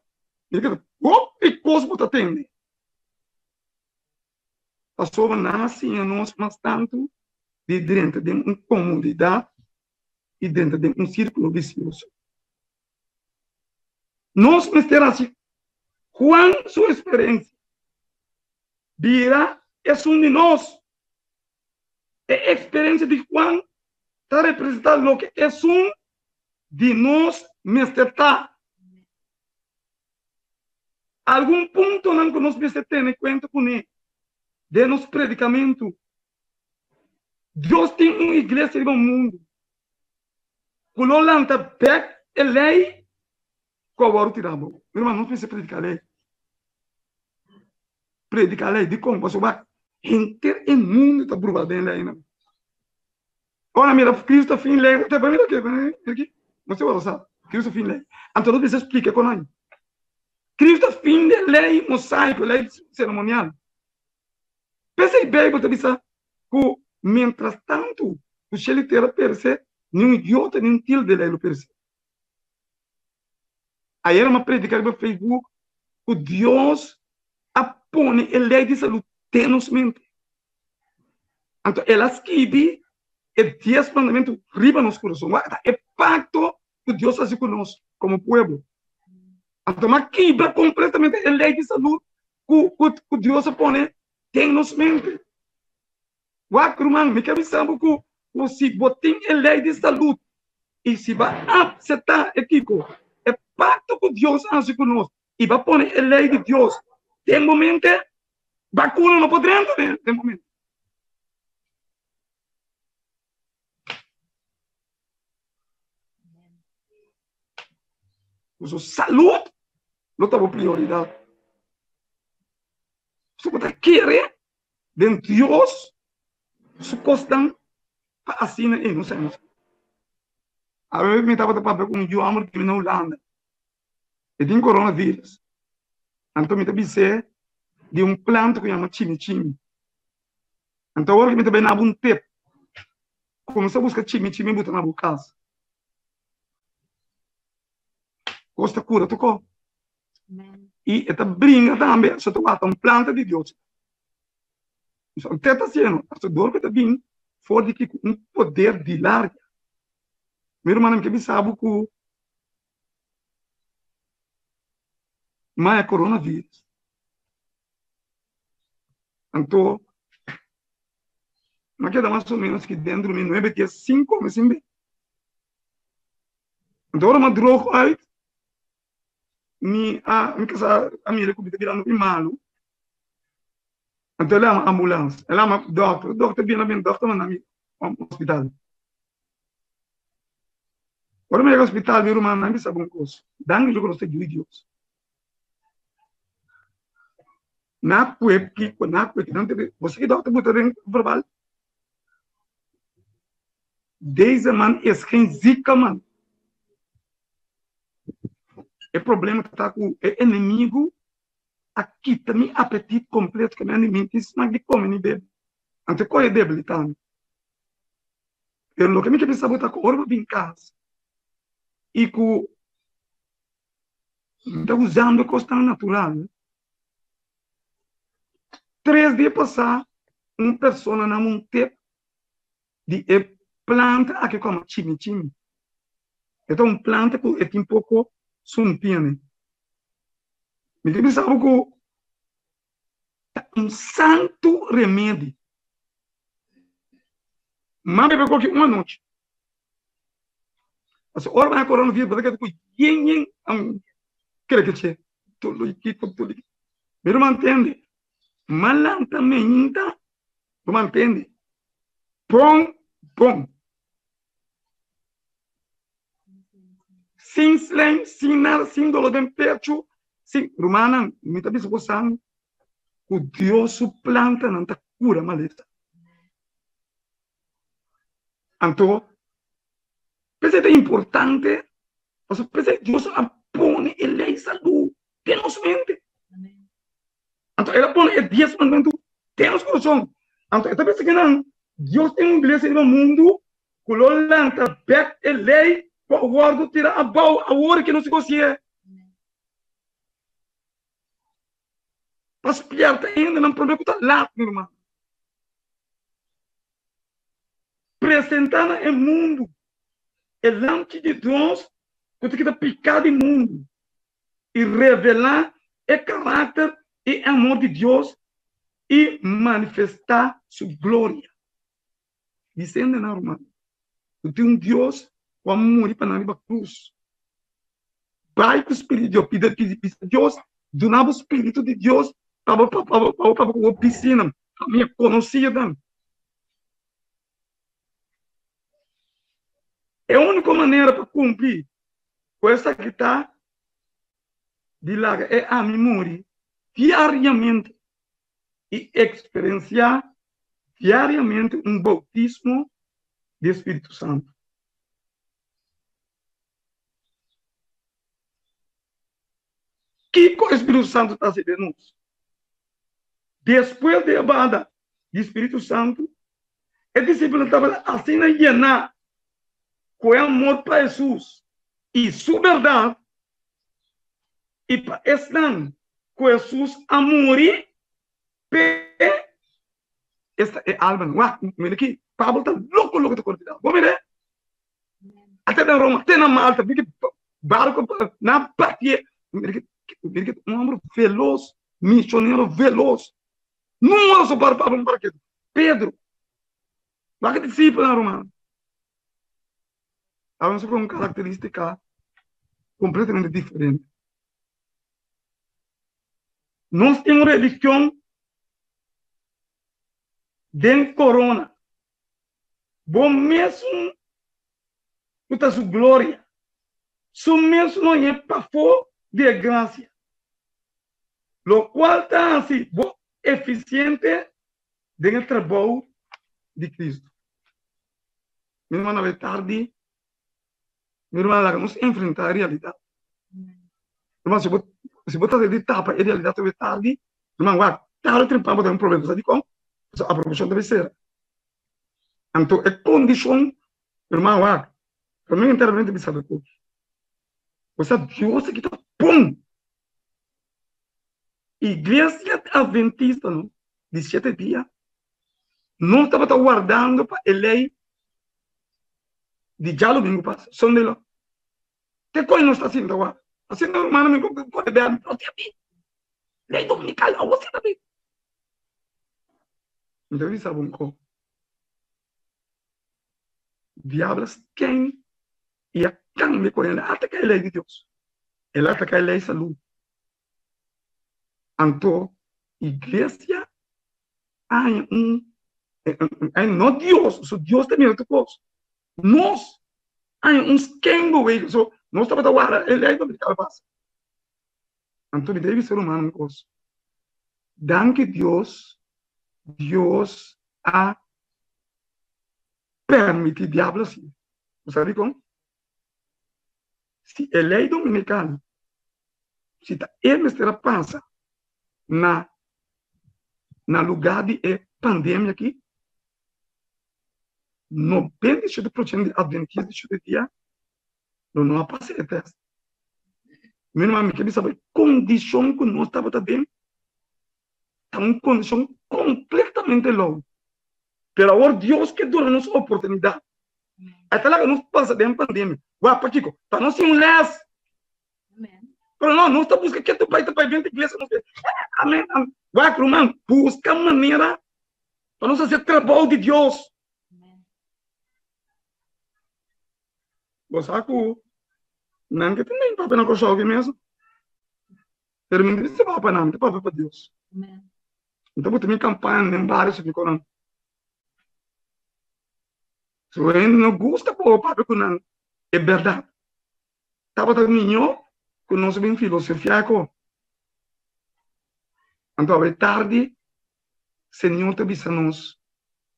mi ke hopi kos bo ta tende. Pasobra nan a siña nos mas tantu di drenta den un komodidat i drenta den un sírkulo visioso. Nos mester hasi Juan su eksperensia bira esun di nos. E eksperensia di Juan ta representá loke esun di nos mester ta. Algun puntonan ku nos mester tene kuenta kuné den nos predikamentu. Dios tin un iglesia riba mundu ku lo lanta bèk e lei ku a wòrdu tirá abou. Mi ruman, nos mester prediká lei. Prediká lei. Dikon? Pasobra henter e mundu ta bruha den leinan. Ora mira Cristo fin lei, te mira ke aquí, no se sa. Cristo fin lei. Anto nos bisa explica con aí. Cristo fin de lei mosaico, lei ceremonial. P'esei Beibel ta bisa ku mientrastantu ku shelu i tera peresé, ni un iota ni un tilde di lei lo peresé. Ayera mi a prediká riba Facebook ku Dios a pone e lei di salú den nos mente. Anto el a skibi e dies mandamentu riba nos kurason. Wak ta e pakto ku Dios hasi ku nos komo pueblo. Anto mi a kibra kompletamente e lei di salú ku ku Dios a pone den nos mente. Wak ruman, mi ke bisa bo ku ku si bo tin e lei di salú i si bo a aseptá e kiko, e pakto ku Dios a hasi ku nos i bo a pone e lei di Dios den bo mente, bakuna no por drenta den bo mente. Boso salud lo ta bo prioridad. So bo ta kere den Dios su kosnan pa asina e no sa. Awe mi tabata papia ku un yu homber ku na Hulanda. E tin coronavirus. Anto mi ta bis'é di un planta ku yama chimichimi. Anto awor ku mi ta bai na bo un tip. Kuminsá buska chimichimi buta na bo kas. Kos ta kura tokó. I e ta bringa tambe, so ta wak un planta di Dios. So te ta hasiendo, pasobra dor ku e ta bin for di kiko un poder di larga. Mi rumannan mi ke bisa bo ku maya coronavirus. Anto mi a keda mas o menos ki dentro mi nuebe dia sin kome sin bebe. Anto ora mi a droog uit mi a mi kasa a mira ku mi ta birando hopi malu. Anto el a yama ambulans, el a yama dòkter, dòkter bini a bini dòkter manda mi hospital. Ora mi yega hospital mi rumannan a bisa bo un kos, danki Dios ku nos ta yu di Dios. Na kue kiko, na kue ki, nan ta bo sa ki dòkter buta den verbal? Deze man is geen zieke man. E problema ta ku e enemigu a kita mi apetit kompleto ke mi mi tin smak di kome ni bebe. Anto e kohe debilitá mi. Pero loke mi ke bisa bo ta ku ora bo bin kas i ku mi ta usando kosnan natural, tres dia pasá un persona na un tep di e planta aki ku yama chimichimi. E ta un planta ku e tin poko sumpiña. Mi ta bisa bo ku ta un santu remedi. M'a bebe koki un anochi. Pasobra ora bo haña coronavirus bo ta keda ku yen yen krekeche, tulu i kiko tulu i kiko. Mi ruman tende, m'a lanta meinta, ruman tende, bon bon. Sin slijm, sin nada, sin dolor den pecho, sin, rumannan, mi ta bisa bosan ku Dios su plantanan ta kura malesa. Anto, p'esei ta importante, pasobra p'esei Dios a pone e lei salú den nos mente. Anto el a pone e dies mandamentu den nos kurason. Anto e ta bisa ku nan, Dios tin un iglesia riba mundu ku lo lanta bèk e lei ku a wòrdu tira abou awor ke nos gosié. Pa spièrta hendenan promé ku ta lat, mi ruman. Presentá na e mundu e lamchi di Dios ku ta kita piká di mundu. i revelá e karakter i e amor di Dios i manifestá su gloria. Bisende nan, ruman, ku tin un Dios ku a muri pa nan riba krus. Bai ku spiritu di Dios, pidi pidi bisa Dios duna bo spiritu di Dios pa bo pa bo pa bo pa bo bisinan, famia, konosidonan. E úniko manera pa kumpli ku esaki ta di laga e ami muri diariamente i eksperensiá diariamente un boutismo. di Spiritu Santu. Kiko e Spiritu Santu ta hasi den nos? Despues di e bada di Spiritu Santu, e disipelnan tabata asina yená ku e amor pa Hesus i su bèrdat i pa esnan ku Hesus a muri p'e, esta e almanan. Wak, mira aki, Pablo ta loko loko ta kore. Bo mira e? Ate na Roma, te na Malta, mira ki barco na batie. Mira ki, mira ki un hombre veloz, misionero veloz. Nunca so para Pablo para ketu. Pedro, wak e discípulonan romano. Tabata con un característica completamente diferente. Nos tin un religion den corona. Bo mesun ku ta su gloria, su mesun no ñe pafó di e grasia, lokual ta hasi bo efisiente den e trabou di Kristu. Mi ruman, awe tardi, mi ruman, laga nos enfrentá e realidat. Ruman, si bo si bo trata di tapa e realidat awe tardi, ruman, wak, tardi o temprano bo ta den un problema. Sa dikon? Pasobra aprobashon ta bay sera. Anto e kondishon, ruman, wak, promé enteramente bisa bo ku bo sa Dios aki ta bon. Iglesia Adventista no di siete dia no tabata wardando pa e lei di djalumingu pasa, Sunday law. Te koe nos ta sinta warda? Asina rumannan mi ku kore bèr no tin abi. Lei dominikal awo si ta bin. Mi ta bisa bo un kos. Diablo a sken i a kambia ku hende. Ataka e lei di Dios. El a ataka e lei salú. Anto iglesia a haña un, no Dios, so Dios ta mira tur kos. Nos a haña un skengo wey, so nos tabata warda e lei dominikal pasa. Anto mi ta bisa rumannan un kos, danki Dios, Dios a permiti diablo hasi. Bo sa dikon? Si e lei dominikal, si ta e mester a pasa na na lugá di e pandemia aki, 97% di adventista di shete dia lo no a pasa e tèst. Mi ruman, mi ke bisa bo e kondishon ku nos tabata den ta un kondishon kompletamente lou. Pero awor Dios ke duna nos oportunidat. E ta laga nos pasa den pandemia. Wak, pakiko? Pa nos tin un lès. Pero no, nos ta buska ke ta bai ta bai dentro iglesia nos amen, amen. Wak, ruman, buska manera pa nos hasi e trabou di Dios. Bo sa ku nan ke tin papia na Kòrsou aki mes. Pero mi no ta papia pa nan, mi ta papia pa Dios. Mi ta buta mi kampaña den bario si mi ku nan. Si un hende no gusta pa bo papia ku nan e bèrdat, tabata mihó ku nos bin filosofia ko. Anto awe tardi Señor ta bisa nos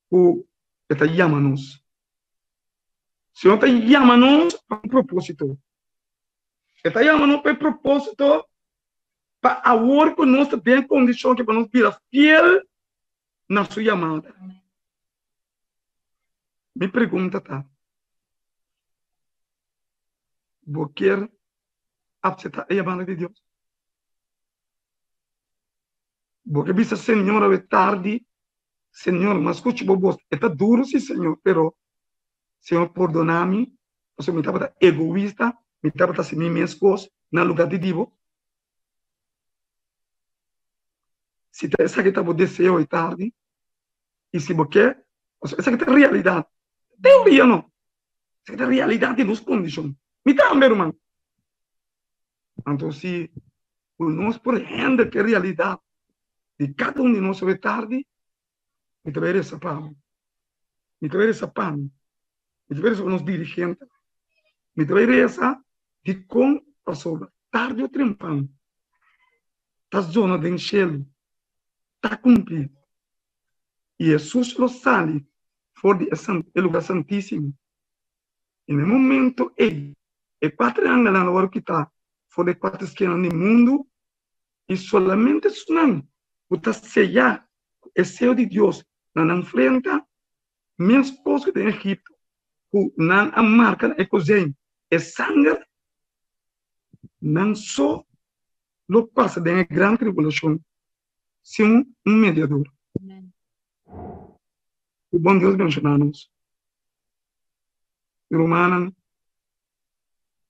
ku e ta yama nos. Señor ta yama nos pa un propósito. E ta yama nos pa e propósito pa awor ku nos ta den kondishon ke pa nos bira fiel na su yamada. Mi pregunta ta, bo kier apseptá e yamada di Dios? Bo ke bisa Señor awe tardi, Señor, m'a skucha bo bos. E ta duru si, Señor, pero Señor pordona mi, pasobra mi tabata egoista, mi tabata hasi mi mes kos na lugar di di bo. Si ta esaki ta bo deseo e tardi, i si bo ke, pasobra esaki ta realidat, teoria no, esaki ta realidat di nos kondishon. Mi tambe, ruman. Anto si ku nos por hende ke realidat di kada un di nos awe tardi, mi ta bai resa pa bo, mi ta bai resa pa mi, mi ta bai resa pa nos dirigentenan, mi ta bai resa dikon pasobra tardi o trempan ta zona den shelu ta kumpli i Hesus lo sali. for di e lugar santísimo. I na e momento ei, e kuater angelnan lo wòrdu kitá for di e kuater skinanan di mundu, i solamente esnan ku ta seyá ku e seyo di Dios na nan frenta, meskos ku den Egipto, ku nan a marka na e kozein e sanger, nan so lo pasa den e gran tribulashon sin un mediador. Ku bon Dios benshoná nos. Mi rumannan,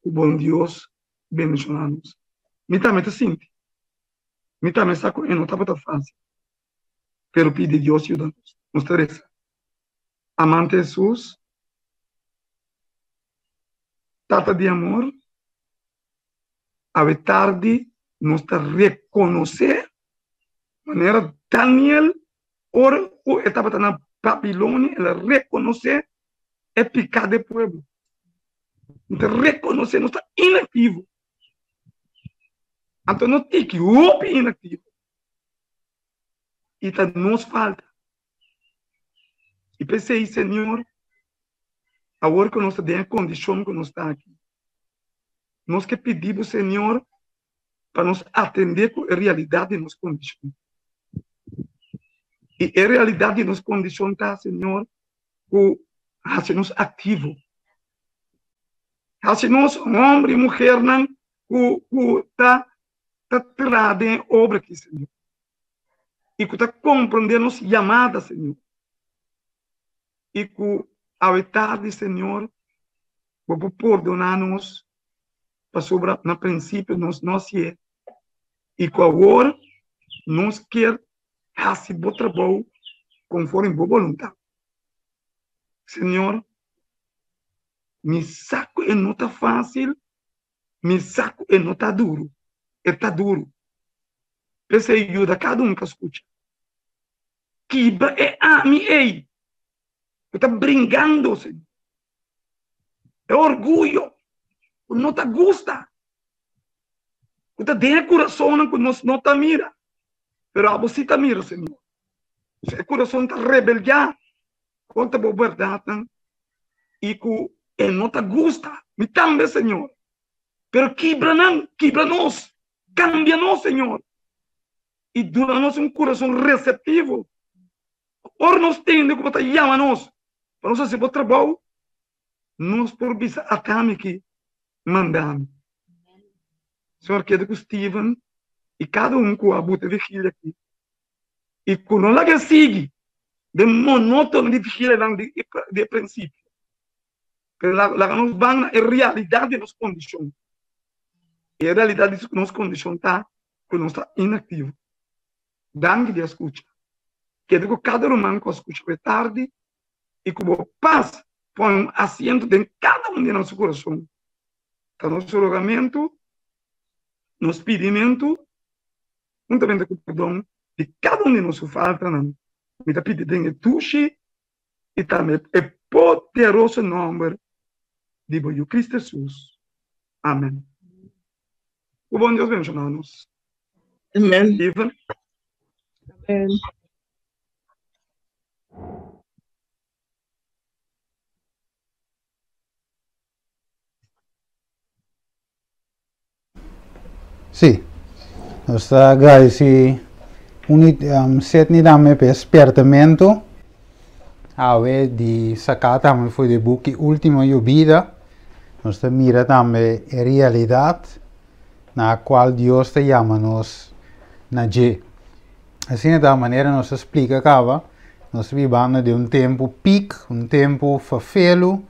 ku bon Dios bendishoná nos. Mi tambe ta sinti, mi tambe sa ku e no tabata fásil, pero pidi Dios yuda nos. Nos ta resa. Amante Hesus, Tata di amor, awe tardi nos ta rekonosé manera Daniel ora ku e tabata na Babilonia, el a rekonosé e piká di e pueblo. Nos ta rekonosé, nos ta inaktivo. Anto nos tiki hopi inaktivo. I ta nos falta. I p'esei, Señor, awor ku nos ta den e kondishon ku nos ta aki, nos ke pidi bo, Señor, pa nos atendé ku e realidat di nos kondishon. I e realidat di nos kondishon ta, Señor, ku hasi nos aktivo. Hasi nos hòmber i muhernan ku ku ta ta traha den e obra aki, Señor. I ku ta komprondé nos yamada, Señor. I ku awe tardi, Señor, bo por pordoná nos pasobra na prinsipio nos no hasié i ku awor nos kier hasi bo trabou konforme bo boluntat. Señor, mi sa ku e no ta fásil, mi sa ku e no ta duru, e ta duru. P'esei yuda kada un ku a skucha. Kibra e ami ei ku ta bringando, Señor. E orguyo ku no ta gusta, ku ta den e kurasonnan ku nos no ta mira, pero abo sí ta mira, Señor. E kurason ta rebeldiá kontra bo bèrdatnan i ku e no ta gusta. Mi tambe, Señor. Pero kibra nan, kibra nos, kambia nos, Señor, i duna nos un kurason reseptivo. Ora nos tende ku bo ta yama nos pa nos hasi bo trabou, nos por bisa, Ata mi aki, manda mi. Señor keda ku Steven i kada un ku a buta vigilia aki i ku no laga sigui den monótono di vigilianan di e prinsipio, pero laga nos ban na e realidat di nos kondishon. E realidat di nos kondishon ta ku nos ta inaktivo. Danki di a skucha. Keda ku kada ruman ku a skucha awe tardi i ku bo pas pone un asiento den kada un di nan su kurason. Ta nos rogamentu, nos pidimentu, huntamente ku perdon di kada un di nos su faltanan. Mi ta pidi den e dushi i tambe e poderoso nòmber di bo Yu Cristo Jesus. Amen. Ku bon Dios bendiciona nos. Amen. Steven. Amen. Sí, nos ta agradeci un Sidney tambe pa e spiertamento awe di saca tambe for di e buki Ultima Yobida. Nos ta mira tambe e realidad na cual Dios ta yama nos na dje. Asina ta manera nos a splica caba, nos ta bibando den un tempo piek, un tempo fafelu,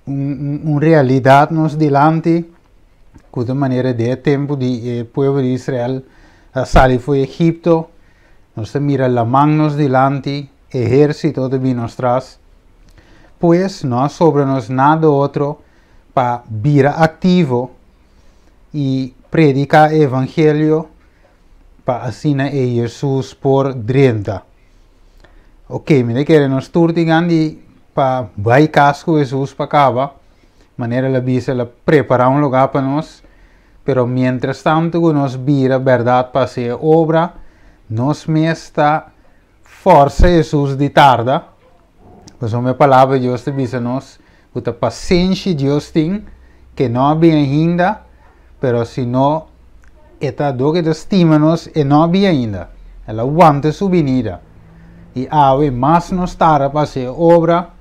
un realidad nos dilanti cu ta manera den e tempo di e pueblo di Israel a sali for Egipto, nos ta mira laman nos dilanti, ehercito ta bini nos tras. Pues no a sobra nos nada otro pa bira activo y predica e evangelio pa asina e Jesus por drenta. Ok, mi ta kere nos tur tin gan di pa bai cas cu Jesus pa caba, manera el a bisa el a prepara un lugar pa nos, pero mientras tanto cu nos bira berdad pa haci e obra, nos mes ta forsa Jesus di tarda. Pasobra e Palabra di Dios ta bisa nos ku ta pasenshi Dios tin, ke no a bin ainda, pero si no e ta dor ku e ta stima nos, e no a bin ainda. El a wanta su binida. I awe mas nos tarda pa hasi e obra,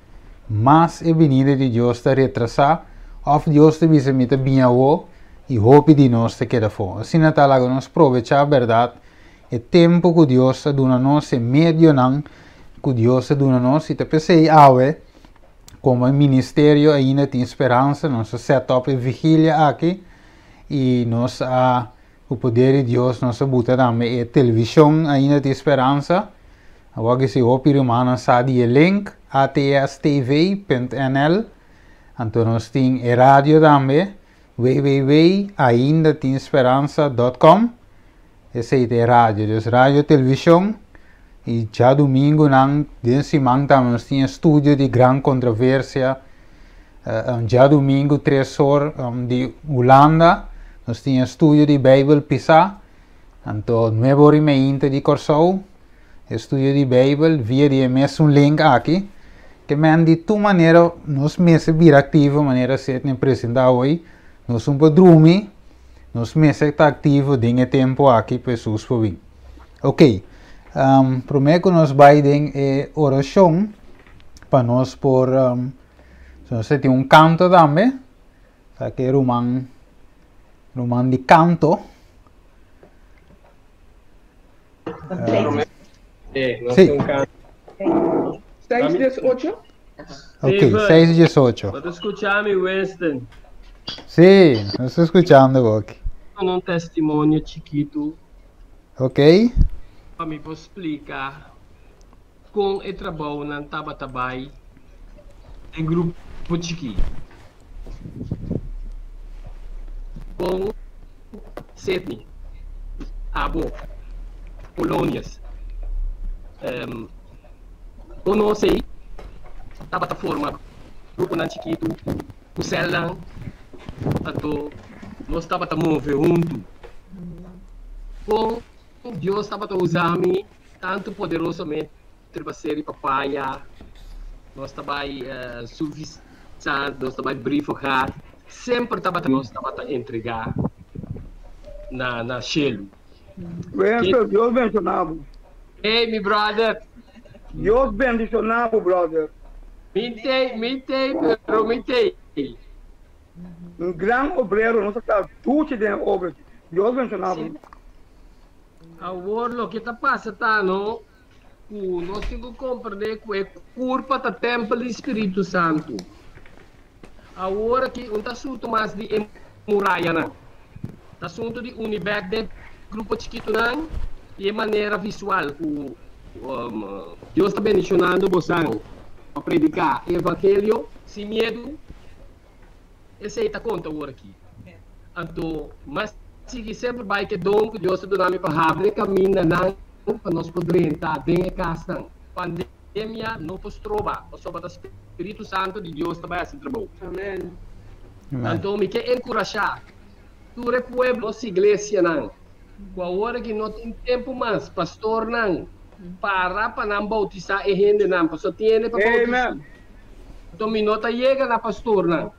mas e binida di Dios ta retrasá, òf Dios ta bisa mi ta bin awó, i hopi di nos ta keda afó. Asina ta laga nos probechá bèrdat e tempu ku Dios a duna nos, e medionan ku Dios a duna nos, i ta p'esei awe komo e ministerio ainda tin speransa, nos a set up e vigilia aki i nos a ku poder di Dios nos a buta tambe e televishon ainda tin speransa. Awor ki si hopi rumannan sa di e link atstv.nl, anto nos tin e radio tambe www.aindatinSperansa.com. Esei ta e radio, dus radio, televishon i djadumingunan den siman tambe nos tin e studio di Gran Controversia djadumingu tres or di Hulanda nos tin e studio di Beibel Pisá anto nuebe or i meinta di Kòrsou e studio di Beibel via di e mesun link aki ke men di tur manera nos mester bira aktivo manera Sidney presenta awor nos un por drumi. Nos mester ta aktivo den e tempu aki pa Hesus por bin. Ok, um, promé ku nos bai den e orashon, pa nos por, um, so nos tin un kanto tambe, sa ke ruman, ruman di kanto. Uh, sí. 6, 18? Ok, 6 18. Bo ta skucha mi, Winston? Sí, nos ta skuchando bo aki. Duna un testimonio chikitu. Ok. Pa mi por splika kon e trabounan tabata bai den grupo chikí. Kon Sydney, abo, Polonius, Konosé tabata forma gruponan chikitu ku sèlnan, anto nos tabata move huntu. Kon Dios tabata usa mi tantu poderosamente riba seri papaya, nos ta bai suvisá, nos ta bai brievengaat, semper tabata nos tabata entregá na na shelu. Wester, Dios benshoná bo. Hey, mi brother. Dios bendishoná bo, brother. Mi tei, mi tei, pero mi tei. Un gran obrero, nos a ta duchi den e obra. Dios benshoná bo. Awor loke ta pasa ta no ku nos tin ku komprendé ku e kurpa ta tèmpel di Spiritu Santu. Awor aki un ta asuntu mas di e murayanan. Ta asuntu di uni bèk den grupo chikitunan i e manera visual ku Dios ta bendishonando bosan pa prediká e evangelio sin miedu. Esei ta konta awor aki. Anto mas sigui semper bai ku e don ku Dios ta duna mi pa habri e kamindanan pa nos por drenta den e kasnan. Pandemia no por stroba, pasobra ta Spiritu Santu di Dios ta bai hasi trabou. Anto mi ke enkurashá tur e pueblo, nos iglesianan, ku awor aki no tin tempu mas, pastornan, para pa nan boutisá e hendenan, pasobra tin hende pa boutisá. Anto mi no ta yega na pastornan.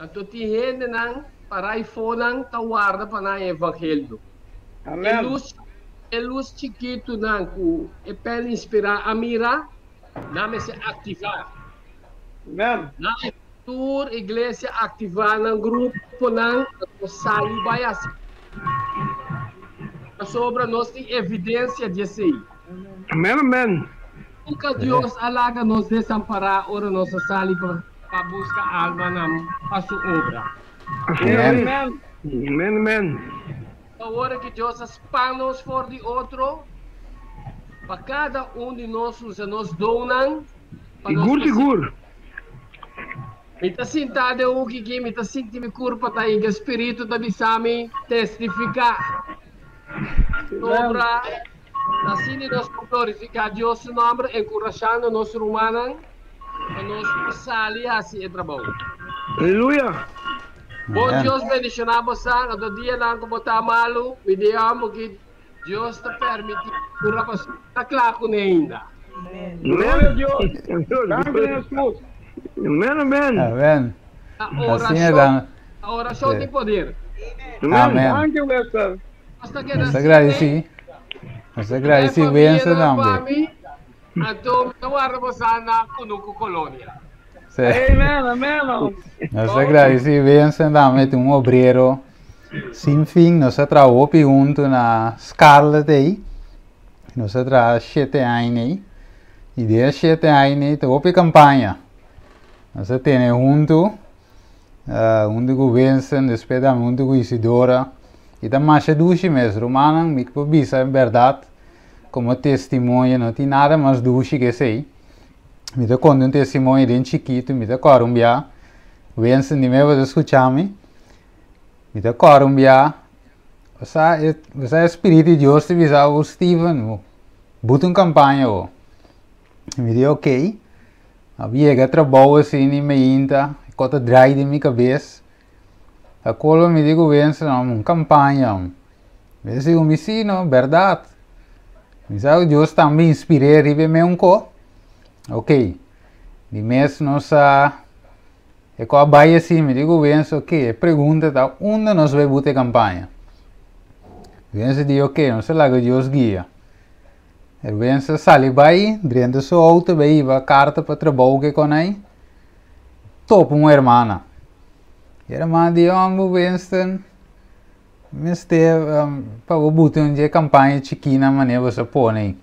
Anto tin hendenan para i fonan ta warda pa nan e evangelio. E lus, e lus chikitunan ku e pèn inspirá a mira, nan mester aktivá. Nan tur iglesia aktivá nan gruponan, anto sali bai hasi. Pasobra nos tin evidensia di esei. Amen, amen. Nunka Dios a laga nos desampará ora nos a sali pa buska almanan pa su obra. Amen. Amen, amen. Ora ku Dios a span nos for di otro, pa kada un di nos usa nos donnan pa nos Sigur, sigur. Mi ta sintá den un kiki, mi ta sinti mi kurpa ta hinka, spiritu ta bisa mi, Testifiká. Sobra asina nos por glorifiká Dios su nòmber, enkurashando nos rumannan pa nos por sali hasi e trabou. Aleluya! Bon Dios bendishoná bosan anto dianan ku bo ta malu, mi di amo ki Dios ta permití kura pasobra ta kla kuné ainda. Gloria a Dios. Danki Jesus. Amen, amen. Amen. A Asina orashon, dan. a orashon tin poder. Amen. Danki Wester. Nos ta keda Nos ta asina, gradisí. Nos ta e gradisí Wensen familianan pa tambe. mi, anto mi ta warda boso na Kunuku Kolonia. Sí. Amen, amen. Nos ta gradisí Wensen tambe, ta un obrero sin fin. Nos a traha hopi huntu na Scarlet ei. Nos a traha shete aña ei. I den e shete aña ei ta hopi kampaña. Nos a tene huntu, huntu ku Winston, despues tambe huntu ku Isidora. I ta masha dushi mes, rumannan, mi por bisa en bèrdat komo testimonio, no tin nada mas dushi ke esei. Mi ta konta un testimonio den chikitu, mi ta kòrda un bia, Winston di mi bo ta skucha mi, mi ta kòrda un bia, bo sa e bo sa e spiritu di Dios ta bisa bo, Steven, buta un kampaña bo. Mi di ok. A yega trabou asina i meinta, e kos ta drai den mi kabes. Ta kolo mi di ku Winston, un kampaña. Mi a sigu mi si no, bèrdat. Mi sa ku Dios tambe inspir'é riba e meun ko. Ok, di mes nos a e kos a bai asina, mi di ku Winston, ok, e pregunta ta unda nos bai buta e kampaña? Winston di ok, nos ta laga Dios guia. Erwin sa sali bai, drenta su auto bai hiba karta pa trabou ke kon ai, topa un hermana. E hermana di, Homber Winston, mester pa bo buta un dje kampaña chikina manera bo sa pone ei.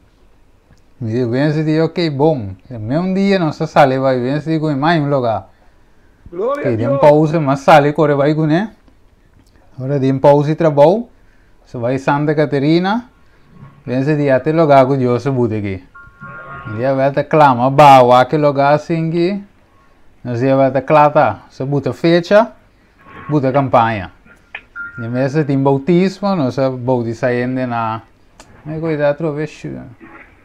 Mi di, Winston di, ok, bon. Me un dia nos a sali bai, Winston di ku mi mai un loga. Gloria Ok, a den Dios. pausa mas sali kore bai kuné. Ora den pausa di trabou, sa bai Santa Caterina. Pensa di ate logá ku Dios a buta aki. Di a wèlta klama ba wak e logá asin ki nos di a wèlta kla ta. Nos a buta fecha, buta kampaña. Di mes a tin boutismo, nos a boutisá hende na, mi koita atrobe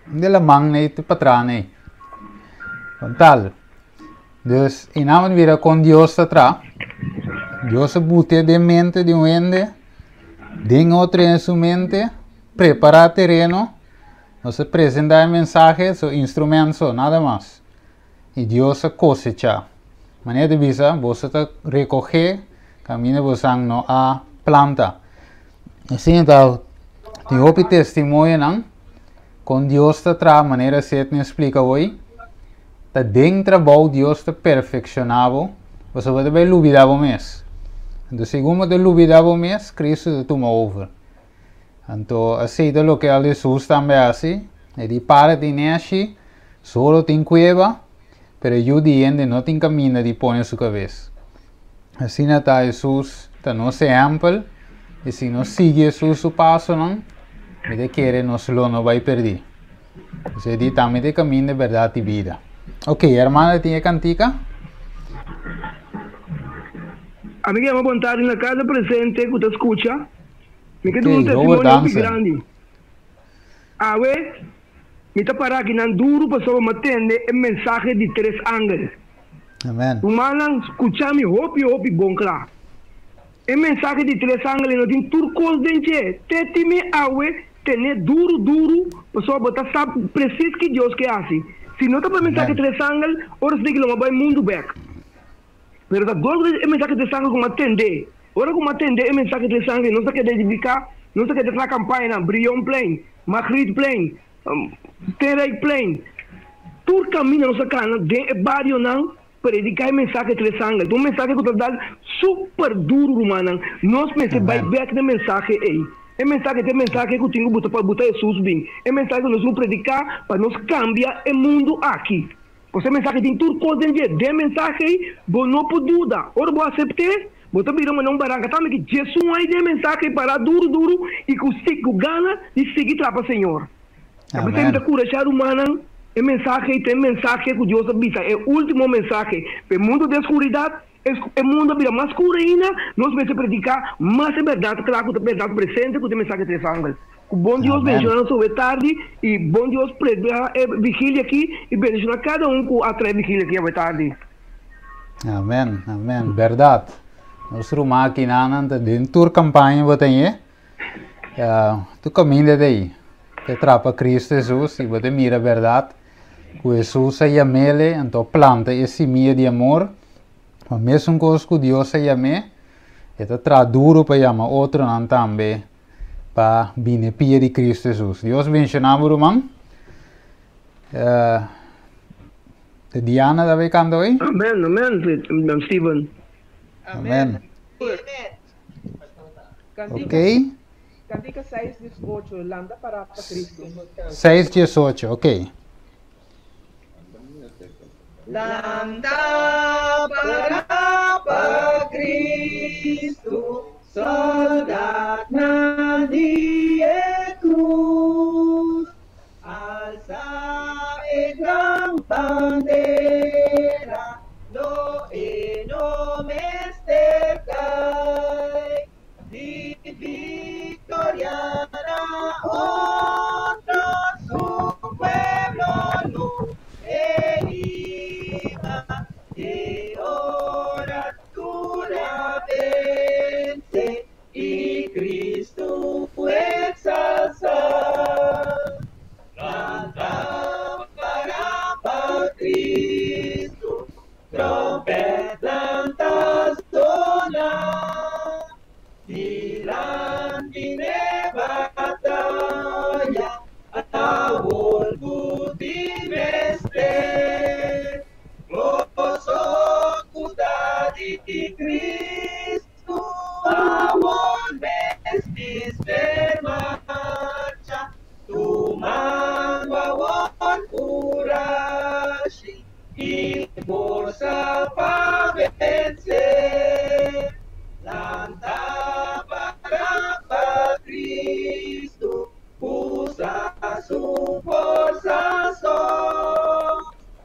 de laman nei te patras nei. Kon tal. Dus i nan a mira kon Dios ta traha. Dios a bute den mente di un hende, den otro hende su mente, prepará tereno, nos a presentá e mensahe, so instrumento so, nada mas. I Dios a kosechá. Manera ta bisa, boso ta rekogé kaminda bosan no a planta. Asina ta, tin hopi testimonionan kon Dios ta traha, manera Sidney a splika hoy. Ta den trabou Dios ta perfekshoná bo, pasobra bo ta bai lubidá bo mes. Anto segun bo ta lubidá bo mes, Kristu ta tuma over. Anto asei ta loke al Hesus tambe hasi, e di para tin neshi, solo tin kueba, pero e Yu di hende no tin kaminda di pone su kabes. Asina ta Hesus ta nos ehèmpel, i si nos sigui Hesus su pasonan, mi ta kere nos lo no bai pèrdí. Esei di tambe ta e kaminda, e bèrdat i bida. Ok, e hermana tin e kantika. Ami ke yama bon tardi na kada presente ku ta skucha. Mi ke Ok, duna un Robert testimonio hopi Hansen. grandi. Awe mi ta para akinan duru pasobra mi a tende e mensahe di tres angel. Amen. Rumannan, skucha mi hopi hopi bon kla. E mensahe di tres angel no tin tur kos den dje. Te ti mi awe Tene duru duru, pasobra bo ta sa presis ki Dios ke hasi. Si no ta pa e mensahe Amen. tres angel, ora esaki lo no bai mundu bek. Pero ta dor ku e mensahe tres angel ku mi a tende. Ora ku mi a tende e mensahe tres angel, nos ta keda edifiká, nos ta keda traha kampañanan, Brionplein, Magrietplein, Steenrijkplein. Tur kaminda nos a kana den e barionan Prediká e mensahe tres angel. Ta un mensahe ku ta dal super duru, rumannan. Nos mester bai Amen. bèk na e mensahe ei. E mensahe ta e mensahe ku tin ku buta pa buta Hesus bin. E mensahe ku nos tin ku prediká pa nos kambia e mundu aki. Pasobra e mensahe tin tur kos den dje. Den e mensahe ei bo no por duda. Ora bo asept'é, bo ta bira manera un baranka. Tambe ki Jesun ai den e mensahe ei pará duru duru i ku si ku gana di sigui trapa Señor. Ta p'esei mi ta Amen. kurashá rumannan, e mensahe ei ta e mensahe ku Dios a bisa, e último mensahe pa e mundu den skuridat. E e mundu a bira mas skur ainda, nos mester prediká mas e bèrdat kla ku ta bèrdat presente ku ta e mensahe tres angel. Ku bon Dios Amen. bendishoná nos awe tardi i bon Dios prepara e vigilia aki i bendishoná kada un ku a trae vigilia aki awe tardi. Amen, amen. Bèrdat. Nos ruman akinanan ta den tur kampaña bo ta ñe. Tu kaminda ta ei, te trapa Cristo Jesus i bo ta mira bèrdat. ku Hesus a yam'ele, anto planta e simia di amor. Ma mesun kos ku Dios a yam'é, e ta traha duru pa yama otronan tambe pa bini e pia di Kristu Hesus. Dios benshoná bo ruman. Eh, Diana ta bay kanta hoy? Amen, amen, Steven. Amen. Ok. Cantica 6, 18, Landa para pa Cristo. 6, 18, ok. Landa para pa Cristo, soldaat na die cruz. Alza e gran bandera, lo e no mester cai. Di victoria na otro su pueblo lo e hiba. Te ora tur a vence i Cristo exalsa. Lanta para pa Cristo, trompet lanta zona. Dilanti n'e bataya, awor cu tin mester. Boso cu ta di Cristo, awor mes mester marcha, tumando awor curashi i forsa pa vence. Lanta para pa Cristo, usa su forsa so.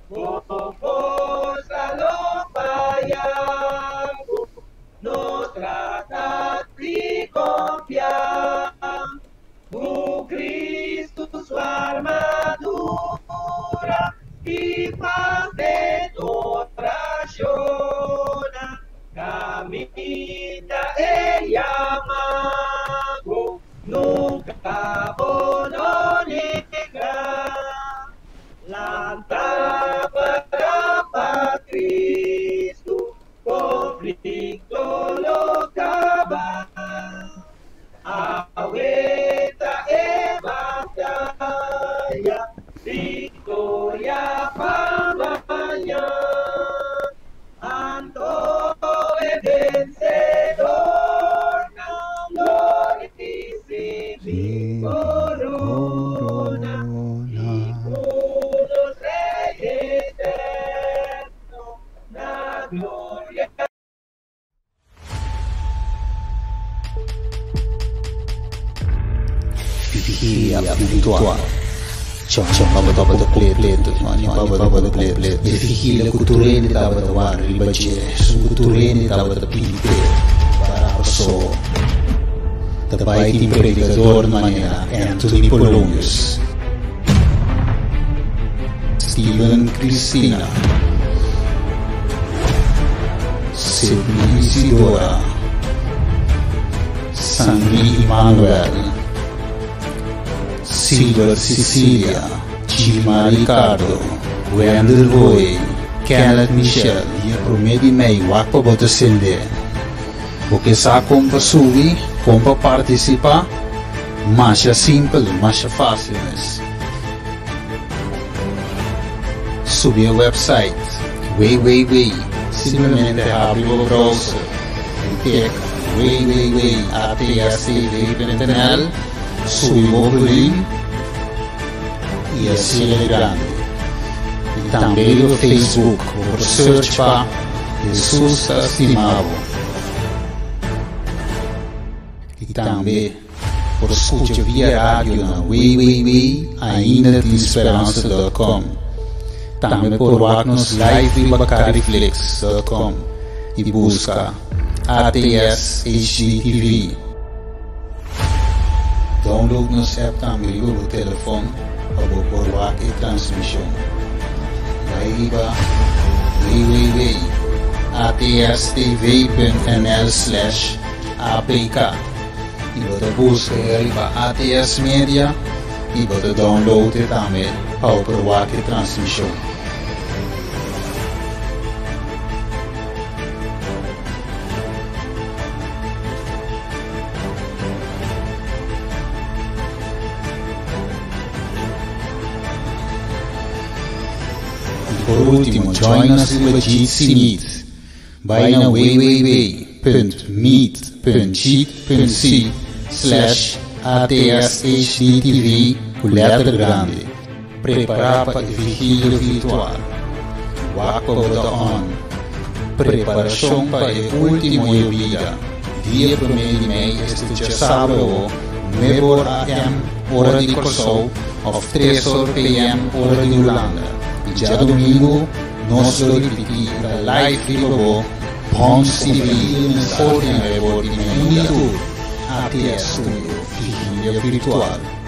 Bo forsa lo faya bo, no trata di confia. Ku Cristo su armadura i pas den orashonnan, Caminda e yama bo, nunca bo no nega. Lanta para pa Cristo, conflicto lo caba. Awe ta e bataya, victoria pa mañan. Anto e vencedornan lo ricibi corona y cu nos Rey eterno na gloria. Vigilia puntual. Chon tabata completo, chon tabata completo. E vigilia cu tur hende tabata wak riba dje, esun cu tur hende tabata pidi p'e. Para paso ta bai tin predicador manera Anthony Polonius, Steven Cristina, Sidney Isidora, Sandy Immanuel, Silver Cecilia, Gilmar Ricardo, Wendel Hoy, Kenneth Michel. Dia promé di mei wak pa bo ta sende. Bo ke sa kon pa subi, kon pa partisipá? Masha simpel, masha fásil mes. Subi e website www. Simplemente habri bo browser i tek www.atstv.nl, subi bo volume i asina di grandi. I tambe riba Facebook bo por search pa Jesus ta stima bo. I tambe por scucha via radio na www.aindatinSperansa.com. Tambe por wak nos live riba cariflix.com y busca ATS HDTV. Download nos app tambe riba bo telefon pa bo por wak e transmision. Bai riba www.atstv.nl/apk y bo ta busca e riba ATS Media y bo ta download e tambe. pa bo por wak e transmishon. I por último, join nos riba Jitsi Meet. Bai na www.meet.jit.si slash atshdtv ku lèter grandi. Prepará pa e vigilio virtual. Wak pa bo ta on. Preparashon pa e último yobida, dia promé di mei esta djasabra awo, nuebe or AM ora di Kòrsou òf tres or PM ora di Hulanda. I djadumingu nos lo ripití i ta live riba bo Bons TV for di nuebe or di mei. Uni tur, ATS Studio, Vigilia Virtual.